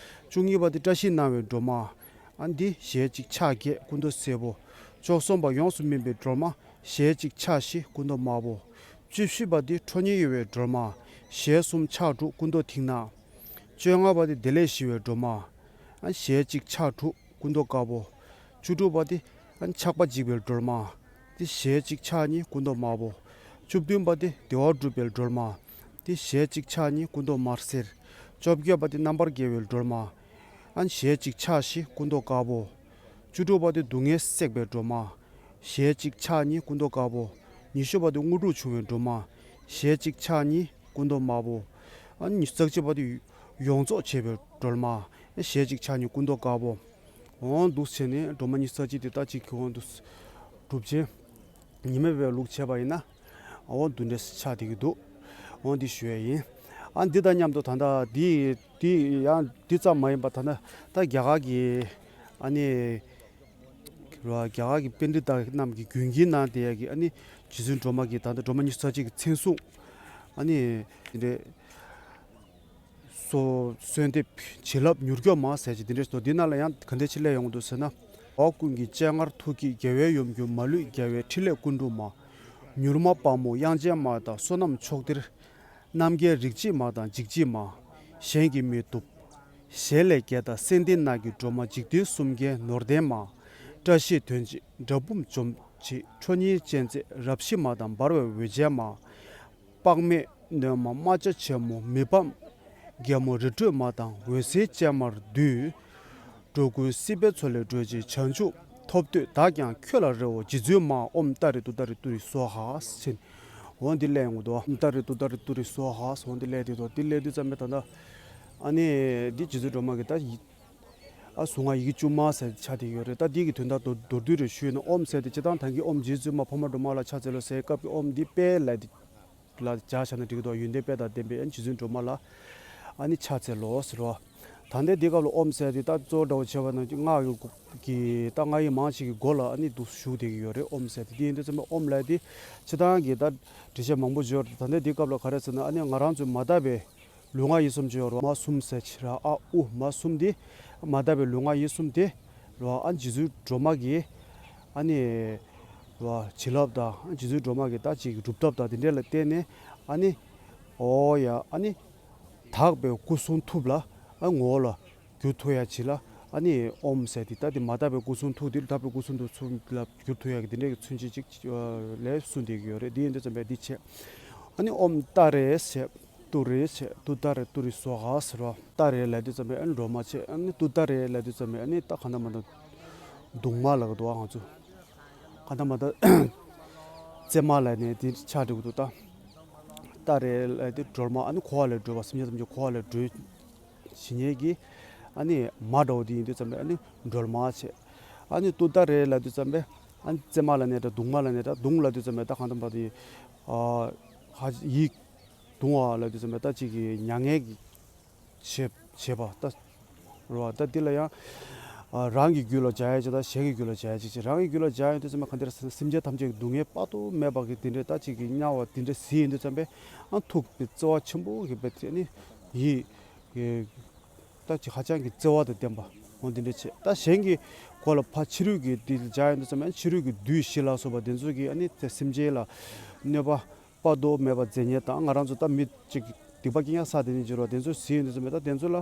བཅུ་གཉིས་པ་དེ་བཀྲ་ཤིས་སྣང་བའི་སྒྲོལ་མ། ཨ་འདི་ཞལ་གཅིག་ཕྱག་བརྒྱད། སྐུ་མདོག་སེར་པོ། བཅུ་གསུམ་པ་ཡོངས་སུ་སྨིན་པའི་སྒྲོལ་མ། ཞལ་གཅིག་ཕྱག་བཞི། སྐུ་མདོག་དམར་པོ། བཅུ་བཞི་པ་དེ་ཁྲོ་གཉེར་གཡོ་བའི་སྒྲོལ་མ། ཞལ་གསུམ་ཕྱག་དྲུག། སྐུ་མདོག་མཐིང་ནག། བཅོ་ལྔ་པ་དེ་བདེ་ལེགས་ཞི་བའི་སྒྲོལ་མ། ཨ་ཞལ་གཅིག་ཕྱག་དྲུག། སྐུ་མདོག་དཀར་པོ། བཅུ་དྲུག་པ་དེ་ཨ་ཆགས་པ་འཇིག་པའི་སྒྲོལ་མ། དེ་ཞལ་གཅིག་ཕྱག་གཉིས། སྐུ་མདོག་དམར་པོ། བཅུ་བདུན་པ་དེ་བདེ་བ་སྒྲུབ་པའི་སྒྲོལ་མ། དེ་ཞལ་གཅིག་ཕྱག་གཉིས། སྐུ་མདོག་དམར་སེར། བཅོ་བརྒྱད་པ་དེ་རྣམ་པར་རྒྱལ་བའི་སྒྲོལ་མ། ཨ་ཞལ་གཅིག་ཕྱག་བཞི། སྐུ་མདོག་དཀར་པོ། བཅུ་དྲུག་པ་དེ་སྡུག་བསྔལ་སྲེག་པའི་སྒྲོལ་མ། ཞལ་གཅིག་ཕྱག་གཉིས་སྐུ་མདོག་དཀར་པོ། ཉི་ཤུ་པ་དེ་དངོས་གྲུབ་བྱུང་བའི་སྒྲོལ་མ། ཞལ་གཅིག་ཕྱག་གཉིས་སྐུ་མདོག་དམར་པོ། ཨ་ནི་རྩ་གཅིག་པ་དེ་ཡོངས་རྫོགས་བྱེད་པའི་སྒྲོལ་མ། ཞལ་གཅིག་ཕྱག་གཉིས་སྐུ་མདོག་དཀར་པོ། འོ་འདུག་བྱས་ནས་སྒྲོལ་མ་ཉི་ཤུ་རྩ་གཅིག་དེ་ད་གཅིག་གི་འོ་འདུག་སྒྲུབ་ཆེན། ཉི་མ་བའི་ལུགས་བྱས་པ་ཡིན་ན། འོ་འདུག་འདྲ་ཆགས་བསྡད་ཀྱི་འདུག་འོ་འདི་ཞུ་ཡས་ཡིན། ཨ་འདི་དང་མཉམ་དུ་ད་ལྟ་འདི་འདི་ཡང་འདི་ཙམ་མ་ཡིན་པ་ད་ལྟ་ད་རྒྱ་གར་གྱི་ཨ་ནི། ར་རྒྱ་གར་གྱི་པཎྜི་ཏ་རྣམས་ཀྱིས་རྒྱུན་འཁྱོངས་གནང་བསྡད་ཡ་གི་ཨ་ནི་རྗེ་བཙུན་སྒྲོལ་མ་གི་ད་ལྟ་སྒྲོལ་མ་ཉི་ཤུ་རྩ་གཅིག་གི་མཚན་སྲུང་ཨ་ནི་དེ་འདྲའི་སོ་གསོལ་འདེབས་བྱིན་རླབས་མྱུར་མགྱོགས་མ་ཟེར་གྱི་དེ་འདྲའི་སོ་འདི་ནང་ལ་ཡང་ག་འདྲ་ཅིག་སླེབས་ཡོང་གི་འདུག་ཟེར་ན། འོག་ཀུན་གྱི་སྤྱན་སྔར་ཐུགས་བསྐྱེད་རྒྱལ་བའི་ཡུམ་གྱུར་མ་ལུས་རྒྱལ་བའི་ཕྲིན་ལས་ཀུན་སྒྲུབ་མ། མྱུར་མ་དཔའ་མོ་དབྱངས་ཅན་མ་དང་བསོད་ནམས་མཆོག་སྟེར། རྣམ་རྒྱལ་རིགས་བརྒྱུད་མ་དང་འཇིགས་བྱེད་མ། གཞན་གྱིས་མི་ཐུབ། ཞལ་ལས་རྒྱལ་དང་སེང་ལྡེང་ནགས་ཀྱི་སྒྲོལ་མ་འཇིག་རྟེན་གསུམ་མཁྱེན་ནོར་ལྡན་མ། བཀྲ་ཤིས་དོན་བྱེད་དགྲ་འབུམ་འཇོམས་བྱེད་ཁྲོ་གཉེར་ཅན་མཛད་རབ་ཞི་མ་དང་འབར་བའི་འོད་ཅན་མ། དཔག་མེད་བསྣོལ་མ་རྨ་བྱ་ཆེན་མོ་མི་ཕམ་རྒྱལ་མོ་རི་ཁྲོད་མ་དང་འོད་ཟེར་ཅན་མར་འདུས། འགྲོ་ཀུན་སྲིད་པའི་མཚོ་ལས་སྒྲོལ་བྱེད་བྱང་ཆུབ་ཐོབ་འདོད་བདག་ཀྱང་ཁྱོད་ལ་རེ་བའོ་རྗེ་བཙུན་མ། ཨོཾ་ཏཱ་རེ་ཏུཏྟཱ་རེ་ཏུ་རེ་སྭཱ་ཧཱ་ཟེར། འོ་འདི་ལས་ཡོང་གི་འདུག་ཨོཾ་ཏཱ་རེ་ཏུཏྟཱ་རེ་ཏུ་རེ་སྭཱ་ཧཱ་ཟེར་འོ་འདི་ལས་དེ་དོ་འདི་ལས་དུས་ཙམ་པའི་ད་ལྟ་ཨ་ནི་འདི་རྗེ་བཙུན་སྒྲོལ་མ་གི་ད་ཡི་ཨ་གཟུངས་སྔགས་ཡི་གེ་བཅུ་མ་ཟེར་ཆགས་བསྡད་ཡོད་རེད། ད་འདི་གི་དོན་དག་མདོར་མདོར་བསྡུས་རེ་ཞུས་ན་ཨོཾ་ཟེར་ཏེ་སྤྱིར་བཏང་ད་གིན་ཨོཾ་རྗེ་བཙུན་མ་འཕགས་མ་སྒྲོལ་མ་ལ་ཕྱག་འཚལ་ལོ་ཟེར་སྐབས་ཀྱི་ཨོཾ་འདི་དཔེ་ལས་འདི། ལ་སྦྱར་བྱས་ན་འགྲིག་གི་འདུག་ཡོན་ཏན་དཔལ་དང་ལྡན་པའི་ཨ་ནི་རྗེ་བཙུན་སྒྲོལ་མ་ལ་ཨ་ནི་ཕྱག་འཚལ་ལོ་ཟེར་བ། ད་ལྟའི་འདི་སྐབས་ལ་ཨོཾ་ཟེར་དེ་ད་གཙོ་བོ་འདྲ་བོ་བྱས་པ་ན་སྔགས་ཀྱི་གི་ད་སྔགས་ཡིག་མང་ཆེ་གི་མགོ་ལ་ཨ་ནི་འདུག་ཞུགས་བསྡད་ཀྱི་ཡོད་རེད། ཨོཾ་ཟེར་དེ་དེ་ཡིན་དུས་ཙམ་པ་ཨོཾ་ལབ་དེ་སྤྱིར་བཏང་གི་ད་འགྲེལ་བཤད་མང་པོ་བརྗོད་རེད། ད་ལྟའི་འདི་སྐབས་ལ་ག་རེ་ཟེར་ན་ཨ་ནི་ང་རང་ཚོའི་མ་དག་པའི་ལུས་ངག་ཡིད་གསུམ་ཅིག་ཡོད་རེད། མ་གསུམ་ཟེར་ཕྱིར་ཨ་ཨུ་མ་གསུམ་དེ་མ་དག་པའི་ལུས་ངག་ཡིད་གསུམ་དེ་རེད་བ། ཨ་ནི་རྗེ་བཙུན་སྒྲོལ་མ་གིས་ཨ་ནི་བྱིན་རླབས་དང་རྗེ་བཙུན་སྒྲོལ་མ་གི་ད་ཅིག་སྒྲུབ་ཐབས་དང་དེ་འདྲས་ལ་བརྟེན་ནས་ཨ་ནི་ཨོ་ཡ་ཨ་ནི་དག་པའི་སྐུ་གསུང་ཐུགས་ལ་ཨ་ངོ་བོ་ལ་འགྱུར་ཐུབ་ཡ་ཅིག་ལ་ཨ་ནི་ཨོཾ་ཟེར་དེ་ད་དེ་མ་དག་པའི་སྐུ་གསུང་ཐུགས་དེ་དག་པའི་སྐུ་གསུང་ཐུགས་ལ་འགྱུར་ཐུབ་ཡ་གི་དེ་འདྲས་ཀྱི་མཚོན་བྱེད་ཅིག་ལས་གསུངས་བསྡད་ཀྱི་ཡོད་རེད། དེ་ཡིན་དུས་ཙམ་པས་འདི་བྱས་ཨ་ནི་ཨོཾ་ཏཱ་རེ་ཟེར། ཏུ་རེ་བྱས། ཏུཏྟཱ་རེ་ཏུ་རེ་སྭཱ་ཧཱ་ཟེར་བ། ཏཱ་རེ་ལབ་དུས་ཙམ་པས་ཨ་ནི་སྒྲོལ་མ་བྱས། ཨ་ནི་ཏུཏྟཱ་རེ་ལབ་དུས་ཙམ་པས་ཨ་ནི་ད་གང་ལྟར་མ་ལྟར་གདུང་མ་ལབ་ཀྱི་འདུག་ཨ་ང་ཚོ་གང་ལྟར་མ་ལྟར་བརྩེགས་མ་ལབ་ནས་དེ་ཆགས་འགྲོ་གི་འདུག་ད་ཏཱ་རེ་ལབ་དུས་སྒྲོལ་མ་ཨ་ནི་འཁོར་བ་ལས་སྒྲོལ་བ། སེམས་ཅན་ཐམས་ཅད་འཁོར་བ་ལས་སྒྲོལ་བྱེད་མཁན་གྱི་ཨ་ནི་མ་འདྲ་བོ་དེ་ཡིན་དུས་ཙམ་པས་ཨ་ནི་སྒྲོལ་མ་བྱས། ཨ་ནི་ཏུཏྟཱ་རེ་ལབ་དུས་ཙམ་པས་ཨ་ནི་བརྩེགས་མ་ལབ་ནའི་འདྲ་གདུང་མ་ལབ་ནའི་འདྲ་གདུང་ལབ་དུས་ཙམ་པས་ད་གང་ལྟར་མ་ལྟར་ཨ་ཧ་ཡིག་གདུང་བ་ལབ་དུས་ཙམ་པ་ད་ཅིག་གི་མྱ་ངན་གྱི་བྱེད་བྱེད་པ་ད་རེད་བ། ད་འདི་ལ་ཡང་ཨ་རང་གི་རྒྱུད་ལ་སྦྱར་ཡ་ཅིག་དང་གཞན་གྱི་རྒྱུད་ལ་སྦྱར་ཡ་ཅིག་བྱེད། རང་གི་རྒྱུད་ལ་སྦྱར་ཡོང་དུས་ཙམ་པ་ག་འདྲ་ཟེར་ན་སེམས་ཅན་ཐམས་ཅད་ཀྱི་སྡུག་བསྔལ་དཔག་ཏུ་མེད་པ་གི་དེ་འདྲའི་ད་ཅིག་གི་དམྱལ་བ་དེ་འདྲ་ཟེར་ཡོང་དུས་ཙམ་པས་ཨ་ཐུགས་ཀྱི་བརྩེ་བ་ཆེན་པོ་གི་བེད་དེ་ནི་ཡིད་ཀྱི་ད་ཅིག་ཧ་ཅང་གི་བརྩེ་བ་དང་ལྡན་པ་འོ་དེ་འདྲ་བྱེད། ད་གཞན་གྱི་སྒོ་ལ་ཕ་ཕྱི་རོལ་གྱི་དེ་སྦྱར་ཡོང་དུས་ཙམ་པས་ཕྱི་རོལ་གྱི་བདུད་བཞི་ལ་སོགས་པ་དེ་ཚོ་གིས་ཨ་ནི་དེ་སེམས་ཅན་ལ་གནོད་པ་དཔག་ཏུ་མེད་པ་མཛད་མཁན་དང་ང་རང་ཚོ་ད་མི་གཅིག་སྡིག་པ་སྐྱེ་ཡག་ས་དེ་ནས་འགྱུར་བ་དེ་ཚོ་ཟིན་ཡོང་དུས་ཙམ་པས་ད་དེ་ཚོ་ལ་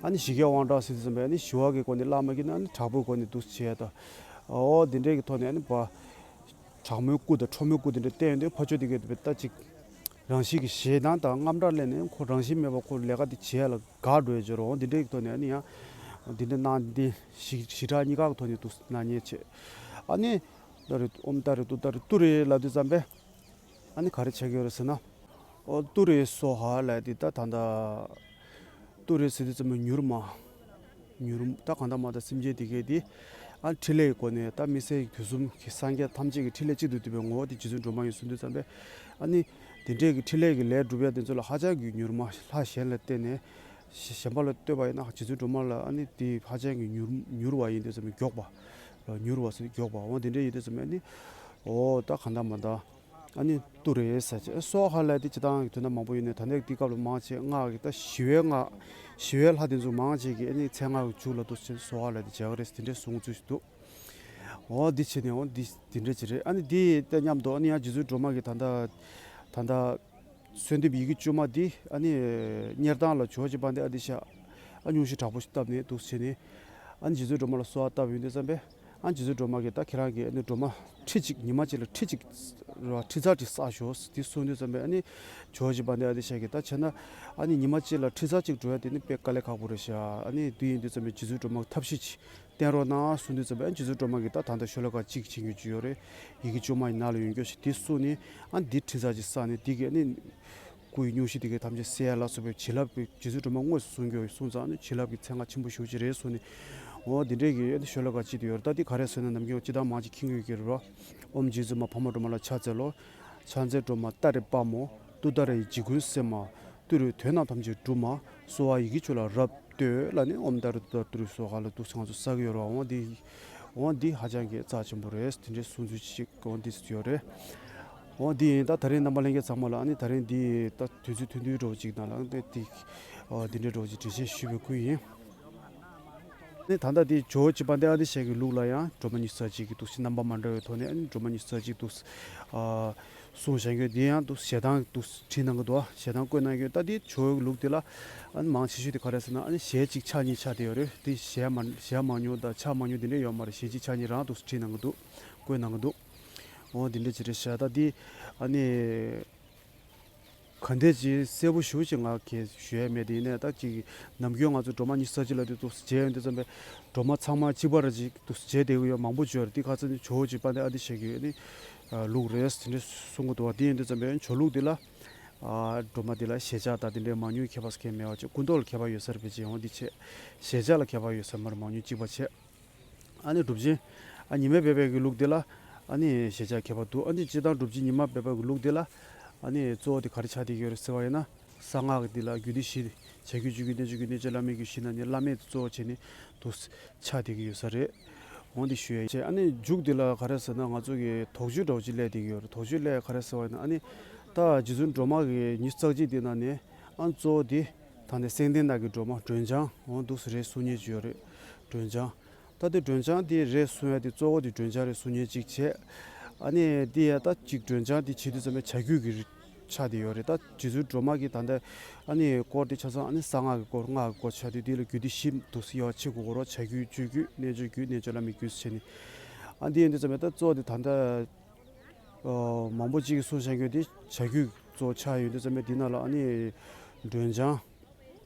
ཨ་ནི་ཞི་རྒྱས་དབང་དྲག་ཟེར་དུས་ཙམ་པས་ཨ་ནི་ཞི་བ་གི་སྒོ་ནས་བླ་མ་གིས་ནི་ཨ་ནི་དྲག་པོའི་སྒོ་ནས་འདུག་བྱེད་ཡ་ད་འོ་དེ་འདྲའི་གི་ཐོག་ནས་ཨ་ནི་བ་དྲག་མོའི་སྐུ་དང་ཁྲོ་མོའི་སྐུ་དེ་འདྲ་བསྟན་ཡོང་དུས་ཕ་ཆོས་དེ་གས་དེ་ད་ཅིག་རང་བཞིན་གྱི་ཞེ་སྡང་དང་དངངས་སྐྲག་སླེབས་ནས་ཁོ་རང་བཞིན་མེད་པར་ཁོ་ལས་ཀ་དེ་བྱེད་ཡ་ལ་དགའ་འགྲོ་ཡ་འབྱོར་རོ། འོ་འདི་འདྲའི་ཐོག་ནས་ཨ་ནི་ཡང་འདི་འདྲ་གནང་འདི་ཞི་ཞི་དྲག་གཉིས་ཀ་གི་ཐོག་ནས་འདུག་གནང་མཁན་བྱས། ཨ་ནི་ཏཱ་རེ་ཨོཾ་ཏཱ་རེ་ཏུཏྟཱ་རེ་ཏུ་རེ་ལབ་དུས་ཙམ་པས་ཨ་ནི་ག་རེ་བྱེད་ཀྱི་ཡོད་རེད་ཟེར་ན། ཨོ་ཏུ་རེ་སྭཱ་ཧཱ་ལབ་དེ་ད་ད་ད་ཏུ་རེ་ཟེར་དུས་ཙམ་པས་མྱུར་མ། མྱུར་ད་གང་ལྟར་མ་ད་སེམས་ཅན་དེ་གས་དེ་ཨ་ཕྲིན་ལས་ཀྱི་སྒོ་ནས་ད་མི་ཟེར་དུས་གསུམ་གྱི་སངས་རྒྱས་ཐམས་ཅད་ཀྱི་ཕྲིན་ལས་གཅིག་ཏུ་བསྡུས་པའི་ངོ་བོ་དེ་རྗེ་བཙུན་སྒྲོལ་མ་ཡིན་གསུངས་དུས་ཙམ་པས་ཨ་ནི་དེ་འདྲས་ཀྱི་ཕྲིན་ལས་ཀྱི་ལས་སྒྲུབ་ཡ་དེ་ཚོ་ལ་ཧ་ཅང་གི་མྱུར་མ། ལྷ་གཞན་ལ་བརྟེན་ནས་གཞན་པ་ལ་ལྟོས་པ་ཡིན་ན་རྗེ་བཙུན་སྒྲོལ་མ་ལ་ཨ་ནི་དེ་ཧ་ཅང་གི་མྱུར་མྱུར་བ་ཡིན་དུས་ཙམ་པས་མགྱོགས་པ། མྱུར་བ་ཟེར་མགྱོགས་པ་འོ་དེ་འདྲས་ཡིན་དུས་ཙམ་པས་ཨ་ནི་ཨོ་ད་གང་ལྟར་མ་ད། ཨ་ནི་ཏུ་རེ་ཟེར་བྱས་སྭཱ་ཧཱ་ལབ་དེ་སྤྱིར་བཏང་གི་དོན་དག་མང་པོ་ཡོད་ནས་ད་ནས་དེ་སྐབས་ལ་མང་ཆེ་སྔགས་ཀྱི་ད་ཞི་བའི་སྔགས་ཞི་བའི་ལྷ་དེ་ཚོ་མང་ཆེ་གི་ཨ་ནི་མཚན་སྔགས་ཀྱི་མཇུག་ལ་ཏུ་ཟེར་སྭཱ་ཧཱ་ལབ་དེ་བྱས་པ་རེད་དེ་འདྲས་གསུང་ཚུལ་ཞིག་འདུག་འོ་འདི་བྱས་ནས་འོ་འདི་དེ་འདྲས་ཅིག་རེད། ཨ་ནི་འདི་དང་མཉམ་དུ་ཨ་ནི་ཡང་རྗེ་བཙུན་སྒྲོལ་མ་གི་ད་ལྟ་ད་ལྟ་གསོལ་འདེབས་ཡི་གེ་བཅུ་མ་འདི་ཨ་ནི་གཉེར་སྟངས་ལ་ཇོ་བོ་རྗེ་དཔལ་ལྡན་ཨ་ཏི་ཤ་ཨ་སྙུང་གཞི་དྲག་པོ་ཞིག་བཏབ་ནས་འདུག་བྱས་ནས་ཨ་ནི་རྗེ་བཙུན་སྒྲོལ་མ་ལ་གསོལ་བ་བཏབ་ཡོང་དུས་ཙམ་པས། ཨ་རྗེ་བཙུན་སྒྲོལ་མ་གིས་ད་ཁྱེད་རང་གིས་ཨ་ནི་སྒྲོལ་མ་ཁྲི་གཅིག་ཉི་མ་གཅིག་ལ་ཁྲི་གཅིག་ར་ཁྲི་ཚར་གཅིག་བསགས་ཤོག་འདི་གསུངས་དུས་ཙམ་པས་ཨ་ནི་ཇོ་བོ་རྗེ་དཔལ་ལྡན་ཨ་ཏི་ཤ་གིས་ད་བྱས་ན་ཨ་ནི་ཉི་མ་གཅིག་ལ་ཁྲི་ཚར་གཅིག་འགྲོ་ཡ་དེ་ནི་དཔེ་དཀའ་ལས་ཁག་པོ་རེད་ཤག་ཨ་ནི་དེ་ཡིན་དུས་ཙམ་པས་རྗེ་བཙུན་སྒྲོལ་མ་གིས་ཐབས་ཤེས་ཅིག་ བསྟན་རོགས་གནང་གསུང་དུས་ཙམ་པས་རྗེ་བཙུན་སྒྲོལ་མ་གིས་ད་ད་ལྟ་ཤོ་ལོ་ཀ་གཅིག་བྱིན་གྱི་ཡོད་རེད། ཡི་གེ་བཅོ་མ་ཡི་ནང་ལ་ཡོད་མཁན་ཞིག་དེ་གསུངས་ནས། ཨ་འདི་འཕྲིན་བཟང་ཅིག་བསགས་ནས་དེ་གི་ཨ་ནི་སྐུ་ཡི་སྙུང་གཞི་དེ་གའི་ཐམས་ཅད་སེལ་ཡ་ལ་སོགས་པའི་བྱིན་རླབས་ཀྱི་རྗེ་བཙུན་སྒྲོལ་མ་དངོས་སུ་གསུང་གི་ཡོད་གསུངས་ཙང་ཨ་ནི་བྱིན་རླབས་ཀྱི་ཚན་ཁ་ཆེན་པོ་ཞེ་པོ་ཅིག་རེད་གསུངས་ནས། འོ་འདི་འདྲས་ཀྱི་ཨ་ནི་ཤོ་ལོ་ཀ་གཅིག་དེ་ཡོད་རེད། ད་འདི་ག་རེ་ཟེར་ན་ནམ་རྒྱུན་སྤྱིར་བཏང་མང་ཅིག་མཁྱེན་གྱི་ཡོད་ཀྱི་རེད་བ། ཨོཾ་རྗེ་བཙུན་མ་འཕགས་མ་སྒྲོལ་མ་ལ་ཕྱག་འཚལ་ལོ། ཕྱག་འཚལ་སྒྲོལ་མ་ཏཱ་རེ་དཔའ་མོ། ཏུཏྟཱ་ར་ཡི་འཇིགས་ཀུན་སེལ་མ། ཏུ་རེའི་དོན་རྣམས་ཐམས་ཅད་སྒྲུབ་མ། གསོལ་བ་ཡི་གེ་བཅུ་ལ་རབ་བསྟོད་ལབ་ནས་ཨོཾ་ཏཱ་རེ་ཏུཏྟཱ་རེ་ཏུ་རེ་སྭཱ་ཧཱ་ལ་འདུག་སེ་ང་ཚོ་བསགས་ཀྱི་ཡོད་རེད་བ། འོ་འདི་འོ་འདི་ཧ་ཅང་གི་རྩ་ཆེན་པོ་རེད། དེ་འདྲའི་གསུང་ཚུལ་ཅིག་འོ་འདི་ཡོད་རེད། འོ་འདི་ཡིན། ད་ད་རིང་རྣམ་པ་ལྷན་རྒྱས་ཚང་མ་ལ་ཨ་ནི་ད་རིང་འདི་ད་དུས་ཚོད་ཐུང་ཐུང་འདྲ་བོ་ཅིག་ནང་ལ་འདི་འདི་འདི་འདྲའི་འདྲ་བོ་ཅིག་འགྲེལ་བཤད་ཞུས་པའི་ཁུལ་ཡིན། ནི་ད་ལྟ་དེ་ཇོ་བོ་རྗེ་དཔལ་ལྡན་ཨ་ཏི་ཤ་གི་ལུགས་ལ་ཡང་སྒྲོལ་མ་ཉི་ཤུ་རྩ་གཅིག་གི་འདུག་སེ་རྣམ་པ་མ་འདྲ་བའི་ཐོག་ནས་ཨ་ནི་སྒྲོལ་མ་ཉི་ཤུ་རྩ་གཅིག་འདུག་སེ་ཨ་གསུངས་བཞག་ཡོད། དེ་ཡང་འདུག་སེ་ཞལ་ཐང་འདུག་སེ་བྲིས་གནང་གི་འདུག་ཨ། ཞལ་ཐང་བཀོད་གནང་ཡོད། ད་དེ་ཇོ་བོའི་ལུགས་དེ་ལ་ཨ་ནི་མང་ཆེ་ཤོས་དེ་ག་རེ་ཟེར་ན་ཨ་ནི་ཞལ་གཅིག་ཕྱག་གཉིས་ཆགས་བསྡད་ཡོད་རེད། དེ་ཞལ་མ་ཞལ་མང་ཉུང་དང་ཕྱག་མང་ཉུང་དེ་འདྲ་ཡོད་མ་རེད། ཞལ་གཅིག་ཕྱག་གཉིས་རང་འདུག་སེ་བྲིས་གནང་གི་འདུག་བཀོད་གནང་གི་འདུག་འོ་དེ་འདྲ་ཅིག་རེད་ཤག་ད་དེ་ཨ་ནི། ག་འདྲ་ཅིག་གསལ་པོ་ཞེ་པོ་ཅིག་ང་གིས་ཞུ་ཡ་མེད། དེ་ཡིན་ནའི་ད་ཅིག་ནམ་རྒྱུན་ང་ཚོ་སྒྲོལ་མ་ཉི་ཤུ་རྩ་གཅིག་ལབ་དུས་འདུག་སེ་མཇལ་ཡོང་དུས་ཙམ་པས་སྒྲོལ་མ་ཚང་མ་གཅིག་པ་ར་ཅིག་འདུག་སེ་མཇལ་བསྡད་ཀྱི་ཡོད་མང་པོ་ཅིག་ཡོད་རེད། དེ་ཁ་ཚོན་ནི་ཇོ་བོ་རྗེ་དཔལ་ལྡན་ཨ་ཏི་ཤ་གི་ནི་ལུགས་རེད་དེ་འདྲ་གསུང་གི་འདུག་བ། དེ་ཡིན་དུས་ཙམ་པས་ཇོ་ལུགས་འདི་ལ་ཨ་སྒྲོལ་མ་འདི་ལ་ཞལ་ཆགས་དང་དེ་འདྲའི་མང་ཉུང་ཁྱད་པར་གང་ཡང་མེད་པ་བྱས། སྐུ་མདོག་ལ་ཁྱད་པར་ཡོད་ས་རེད་པས་ཅིག་འོ་འདི་བྱས། ཞལ་ཆགས་ལ་ཁྱད་པར་ཡོད་ས་མ་རེད། མང་ཉུང་གཅིག་པ་བྱས། ཨ་ནི་སྒྲུབ་ཆེན་ཨ་ཉི་མ་སྦས་པའི་གི་ལུགས་འདི་ལ་ཨ་ནི་ཞལ་ཆགས་ཁྱད་པར་འདུག་ཨ་ནི་སྤྱིར་བཏང་སྒྲུབ་ཆེན་ཉི་མ་སྦས་པའི་གི་ལུགས་འདི་ལ་ཨ་ནི་གཙོ་བོ་དེ་ག་རེ་ཆགས་བསྡད་ཀྱི་ཡོད་རེད་ཟེར་བ་ཡིན་ན། གསང་སྔགས་ཀྱི་འདི་ལ་རྒྱུད་སྡེ་བཞི། བྱ་རྒྱུད་སྤྱོད་རྒྱུད་རྣལ་འབྱོར་རྒྱུད་རྣལ་འབྱོར་བླ་མེད་ཀྱི་བཞི་ན་ནི་བླ་མེད་དུ་གཙོ་བོ་བྱས་ནས་འདུག་སེ་ཆགས་བསྡད་ཀྱི་ཡོད་ས་རེད། འོ་འདི་ཞུ་ཡ་ཡིན། ཨ་ནི་མཇུག་འདི་ལ་ག་རེ་ཟེར་ན་ང་ཚོ་གི་དོགས་གཅོད་འདྲ་བོ་ཅིག་སླེབས་བསྡད་ཀྱི་ཡོད་རེད། དོགས་གཅོད་སླེབས་ག་རེ་ཟེར་བ་ཡིན་ན་ཨ་ནི་ད་རྗེ་བཙུན་སྒྲོལ་མ་གི་ཉི་ཤུ་རྩ་གཅིག་འདི་ནང་ནས་ཨ་གཙོ་བོ་འདི་ད་ནི་སེང་ལྡེང་ནགས་ཀྱི་སྒྲོལ་མ་སྒྲོལ་ལྗང་འོ་འདུག་སེ་རེད་གསུང་མཁན་ཅིག་ཡོད་རེད། སྒྲོལ་ལྗང་། ད་དེ་སྒྲོལ་ལྗང་དེ་རེད་གསུང་ཡ་དེ་གཙོ་བོ་དེ་སྒྲོལ་ལྗང་རེད་གསུང་མཁན་ཅིག་བྱས། ཨ་ནི་དེ་ཡ་ད་ཅིག་སྒྲོལ་ལྗང་དེ་བྱེད་དུས་ཙམ་པའི་བྱ་རྒྱུད་ཀྱི་རིགས་ཆགས་བསྡད་ཡོད་རེད། ད་རྗེ་བཙུན་སྒྲོལ་མ་གིས་ད་ལྟ་ཨ་ནི་སྐོར་དེ་ཆ་ཚང་ཨ་ནི་གསང་སྔགས་ཀྱི་སྐོར་སྔགས་ཀྱི་སྐོར་ཆགས་དུས་དེ་ལ་རྒྱུད་སྡེ་བཞི་འདུག་སེ་ཡོད་ཆེ་དགོས་རོགས། བྱ་རྒྱུད་སྤྱོད་རྒྱུད་རྣལ་འབྱོར་རྒྱུད་རྣལ་འབྱོར་བླ་མེད་རྒྱུད་ཟེར་བྱས་ནས། ཨ་དེ་ཡིན་དུས་ཙམ་པའི་ད་གཙོ་བོ་དེ་ད་ལྟ་ཨོ་མང་པོ་ཅིག་གིས་གསུངས་བཞག་རྒྱུ་དེ་བྱ་རྒྱུད་གཙོ་བོ་ཆགས་ཡོད་དུས་ཙམ་པའི་དེ་ནང་ལ་ཨ་ནི་སྒྲོལ་ལྗང་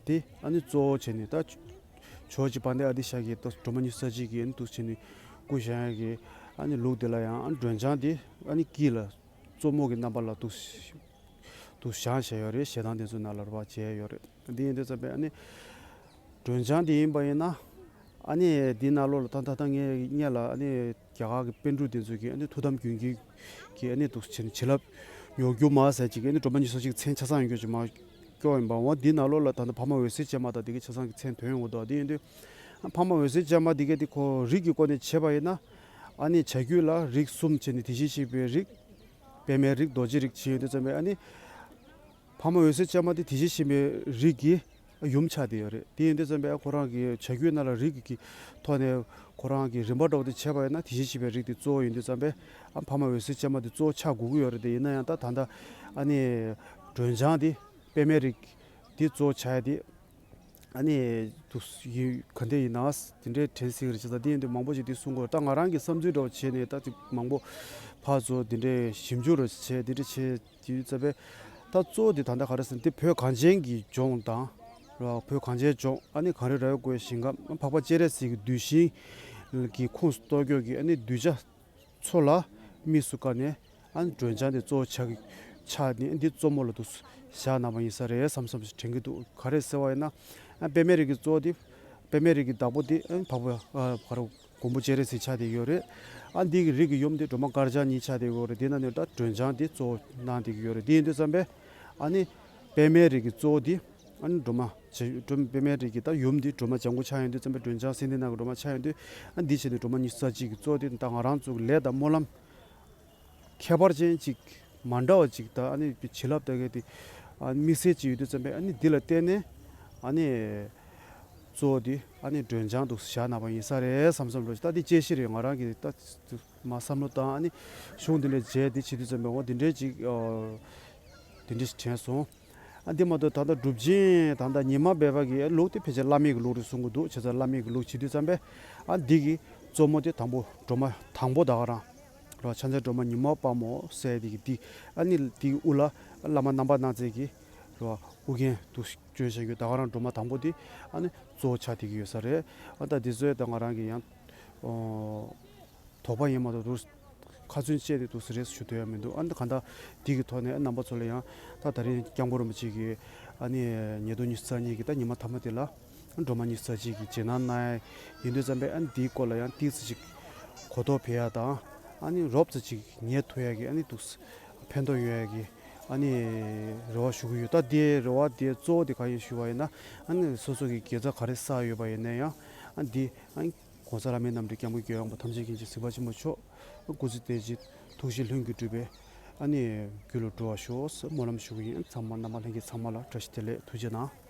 དེ་ཨ་ནི་གཙོ་བོ་བྱས་ནས་ད་ཇོ་བོ་རྗེ་དཔལ་ལྡན་ཨ་ཏི་ཤ་གི་ད་སྒྲོལ་མ་ཉི་ཤུ་རྩ་གཅིག་གི་ཨ་ནི་འདུག་སེ་བྱས་ནས་སྐུ་བཞེངས་ཡ་གི་ཨ་ནི་ལུགས་དེ་ལ་ཡང་ཨ་སྒྲོལ་ལྗང་དེ་ཨ་ནི་དཀྱིལ་ལ་གཙོ་མོ་གི་རྣམ་པ་ལ་འདུག་སེ་འདུག་སེ་བཞེངས་བཞག་ཡོད་རེད། ཞལ་ཐང་དེ་ཚོའི་ནང་ལ་རེད་བ་མཇལ་ཡོད་རེད། འདི་ཡིན་དུས་ཙམ་པའི་ཨ་ནི་སྒྲོལ་ལྗང་འདི་ཡིན་པ་ཡིན་ན། ཨ་ནི་འདི་ནང་ལོགས་ལ་ད་ད་ལྟ་ངས་སྔོན་ལ་ཨ་ནི་རྒྱ་གར་གྱི་པཎ་གྲུབ་དེ་ཚོ་གིས་ཨ་ནི་ཐུགས་དམ་དགོན་གྱི་གི་ཨ་ནི་འདུག་སེ་བྱས་ནས་བྱིན་རླབས་མྱུར་འགྱུར་མ་ཟེར་ཅིག་གི་ཨ་ནི་སྒྲོལ་མ་ཉི་ཤུ་རྩ་གཅིག་མཚན་ཆ་ཚང་ཡོད་རྒྱུ་ཅིག་མ་སྐྱོར་ཡིན་པ། འོ་འདི་ནང་ལོགས་ལ་ད་ལྟ་འཕགས་མ་འོད་ཟེར་ཅན་མ་དང་དེ་གའི་ཆ་ཚང་གི་མཚན་ཐོན་ཡོང་གི་འདུག་དེ་ཡིན་དུས་འཕགས་མ་འོད་ཟེར་ཅན་མ་དེ་གའི་དེ་ཁོ་རིགས་ཀྱི་སྒོ་ནས་བྱས་པ་ཡིན་ན། ཨ་ནི་བྱ་རྒྱུད་ལ་རིགས་གསུམ་བྱས་ནས་དེ་བཞིན་གཤེགས་པའི་རིགས། པདྨའི་རིགས། རྡོ་རྗེ་རིགས་བྱས་ཡོང་དུས་ཙམ་པའི་ཨ་ནི། འཕགས་མ་འོད་ཟེར་ཅན་མ་དེ་དེ་བཞིན་གཤེགས་པའི་རིགས་ཀྱི་ཡུམ་ཆགས་བསྡད་ཡོད་རེད། དེ་ཡིན་དུས་ཙམ་པའི་ཁོ་རང་གི་བྱ་རྒྱུད་ནང་ལ་རིགས་ཀྱི་ཐོག་ནས་ཁོ་རང་གི་རིམ་པ་འདྲ་བོ་དེ་བྱས་པ་ཡིན་ན་དེ་བཞིན་གཤེགས་པའི་རིགས་དེ་གཙོ་བོ་ཡིན་དུས་ཙམ་པའི་ཨ་འཕགས་མ་འོད་ཟེར་ཅན་མ་དེ་གཙོ་བོ་ཆགས་དགོས་ཀྱི་ཡོད་རེད། དེ་ཡིན་ན་ཡང་ད་ད་ལྟ་ཨ་ནི་སྒྲོལ་ལྗང་དེ་པདྨའི་རིགས་དེ་གཙོ་བོ་ཆགས་ཡ་དེ་ཨ་ནི་དུ་ཡི་ག་འདྲ་ཡིན་ན་དེ་འདྲའི་དྲན་སྲིད་ཀྱི་རེད་ཅེས་ད་དེ་ཡིན་དུས་མང་པོ་ཞིག་དེ་གསུང་གི་ཡོད། ད་ང་རང་གི་བསམ་ཚུལ་འདྲ་བོ་བྱས་ནས་ད་དེ་མང་པོ་ཕར་ཚུར་དེ་འདྲའི་ཞིབ་འཇུག་རེ་བྱས་དེ་འདྲ་བྱས། དེའི་རྩ་བའི་ད་གཙོ་བོ་དེ་ད་ལྟ་ག་རེ་ཟེར་ན་དེ་བོད་གངས་ཅན་གྱི་ལྗོངས་དང་། རེད་བ། བོད་གངས་ཅན་ལྗོངས་ཨ་ནི་གངས་རི་ར་བས་བསྐོར་བའི་ཞིང་ཁམས་འཕགས་པ་སྤྱན་རས་གཟིགས་ཀྱི་གདུལ་ཞིང་གི་ཁོངས་སུ་གཏོགས་ཀྱོག་གི་ཨ་ནི་གདུལ་བྱ་ཚོ་ལ་དམིགས་སུ་བཀར་ནས་ཨ་ནི་སྒྲོལ་ལྗང་དེ་གཙོ་བོ་ཆགས་ཀྱི་ཆགས་ནས་འདི་གཙོ་མོ་ལ་འདུག་བཞག་གནང་བ་ཡིན་ས་རེད་བསམ་བསམ་ཞིག་དྲན་གྱི་འདུག་ག་རེ་ཟེར་བ་ཡིན་ན་ཨ་པདྨའི་རིགས་ཀྱི་གཙོ་བོ་དེ་པདྨའི་རིགས་ཀྱི་བདག་པོ་དེ་ཨ་ནི་འཕགས་པ་ཨ་ག་རེ། མགོན་པོ་སྤྱན་རས་གཟིགས་ཆགས་བསྡད་ཡོད་རེད། ཨ་འདི་གི་རིགས་ཀྱི་ཡུམ་དེ་སྒྲོལ་མ་དཀར་ལྗང་གཉིས་ཆགས་བསྡད་ཡོད་རེད། དེ་ནང་ནས་ད་སྒྲོལ་ལྗང་དེ་གཙོ་བོ་གནང་བསྡད་ཀྱི་ཡོད་རེད། དེ་ཡིན་དུས་ཙམ་པས་ཨ་ནི་པདྨའི་རིགས་ཀྱི་གཙོ་བོ་དེ་ཨ་ནི་སྒྲོལ་མ་བྱ་སྒྲོལ་པདྨའི་རིགས་ཀྱི་ད་ཡུམ་དེ་སྒྲོལ་མ་ལྗང་གུ་ཆགས་ཡོང་དུས་ཙམ་པས་སྒྲོལ་ལྗང་སེང་ལྡེང་ནགས་ཀྱི་སྒྲོལ་མ་ཆགས་ཡོང་དུས་ཨ་འདི་བྱས་ནས་སྒྲོལ་མ་ཉི་ཤུ་རྩ་གཅིག་གི་གཙོ་བོ་དེ་ད་ང་རང་ཚོ་གི་ལས་དང་སྨོན་ལམ་ཁྱད་པར་ཅན་ཅིག་མ་འདྲ་བ་ཅིག་དང་ཨ་ནི་བྱིན་རླབས་ལྟ་གའི་དེ་ཨ་དམིགས་བསལ་ཅིག་ཡོད་དུས་ཙམ་པས་ཨ་ནི་འདི་ལ་བརྟེན་ནས་ཨ་ནི་གཙོ་བོ་དེ་ཨ་ནི་སྒྲོལ་ལྗང་དུ་བཞག་གནང་བ་ཡིན་ས་རེད་བསམ་བསམ་འགྲོ་ཞིག་ད་འདི་དཔྱད་གཞི་རེད། ང་རང་གིས་ད་མ་བསམ་བློ་བཏང་ཨ་ནི་གཞུང་འདི་འདྲ་མཇལ་འདི་བྱེད་དུས་ཙམ་པས་འོ་འདི་འདྲའི་ཅིག་འདི་འདྲ་ཞིག་དྲན་སོང་། ཨ་འདི་མ་གཏོགས་ད་ལྟ་སྒྲུབ་ཆེན་ད་ལྟ་ཉི་མ་སྦས་པ་གི་ལུགས་དེ་ཕལ་ཆེར་བླ་མེད་ཀྱི་ལུགས་རེད་གསུང་གི་འདུག་བྱས་ཙང་བླ་མེད་ཀྱི་ལུགས་བྱེད་དུས་ཙམ་པས་ཨ་འདི་གི་གཙོ་མོ་དེ་དང་པོ་སྒྲོལ་མ་དང་པོ་ད་ག་རང་རེད་བ། ཕྱག་འཚལ་སྒྲོལ་མ་ཉི་མ་དཔའ་མོ་ཟེར་དེ་གི་འདི་ཨ་ནི་འདི་གི་དབུ་ལ་བླ་མ་རྣམ་པར་སྣང་མཛད་ཀྱི་རེད་བ། ཨུ་རྒྱན་དུ་བསྐྱོན་བཞག་ཡོད། ད་ག་རང་སྒྲོལ་མ་དང་པོ་དེ་ཨ་ནི་གཙོ་བོ་ཆགས་བསྡད་ཀྱི་ཡོད་ས་རེད། ཨ་ད་འདི་ཚོའི་ད་ང་རང་གི་ཡང་ ཨོ། དོགས་པ་ཡིན་མ་གཏོགས་འདུག་ཁ་ཚོན་བཅད་དེ་འདུག་རེས་ཞུ་འདོད་ཡ་མི་འདུག་ཨ་ནི་ག་འདྲ་འདི་གི་ཐོག་ནས་རྣམ་པ་ཚོ་ལ་ཡང་ད་ད་རིང་སྐྱབས་མགོན་རིན་པོ་ཆེ་གི་ཨ་ནི་ཉིས་སྟོང་ཉི་ཤུ་རྩ་གཉིས་ཀྱི་ད་ཉི་མ་མཐའ་མ་དེ་ལ་སྒྲོལ་མ་ཉི་ཤུ་རྩ་གཅིག་གི་རྗེས་གནང་གནང་ཡ་ཡིན་དུས་ཙམ་པས་ཨ་ནི་འདིའི་སྐོར་ལ་ཡང་ཏིག་ཙམ་ཅིག་གོ་རྟོགས་འཕེལ་ཡ་དང་ཨ་ནི་རོབ་ཙམ་ཅིག་ཉན་ཐུབ་ཡ་གི་ཨ་ནི་འདུག་ཕན་ཐོགས་ཡོང་ཡ་གི་ཨ་ནི་རེ་བ་ཞུ་གི་ཡོད། ད་དེ་རེ་བ་དེ་གཙོ་བོ་དེ་ག་ཡིན་ཞུ་བ་ཡིན་ན་ཨ་ནི་སོ་སོ་གི་དགེ་རྩ་ག་རེ་བསགས་ཡོད་པ་ཡིན་ན་ཡང་ཨ་ནི་འདི་ཨ་ནི་གོང་ས་བླ་མེད་རྣམ་འདྲེན་སྐྱབས་མགོན་རྒྱལ་བ་དབང་པོ་ཐམས་ཅད་མཁྱེན་ཅིང་གཟིགས་པ་ཆེན་པོ་མཆོག་སྐུ་ཚེ་བརྟན་ཅིང་ཐུགས་བཞེད་ལྷུན་གྱིས་གྲུབ་པའི་ཨ་ནི་རྒྱུ་ལ་འགྲོ་བར་ཤོག་ཟེར་སྨོན་ལམ་ཞུ་གི་ཡིན། ཚང་མ་རྣམ་པ་ལྷན་རྒྱས་ཚང་མ་ལ་བཀྲ་ཤིས་བདེ་ལེགས། ཐུགས་རྗེ་གནང་།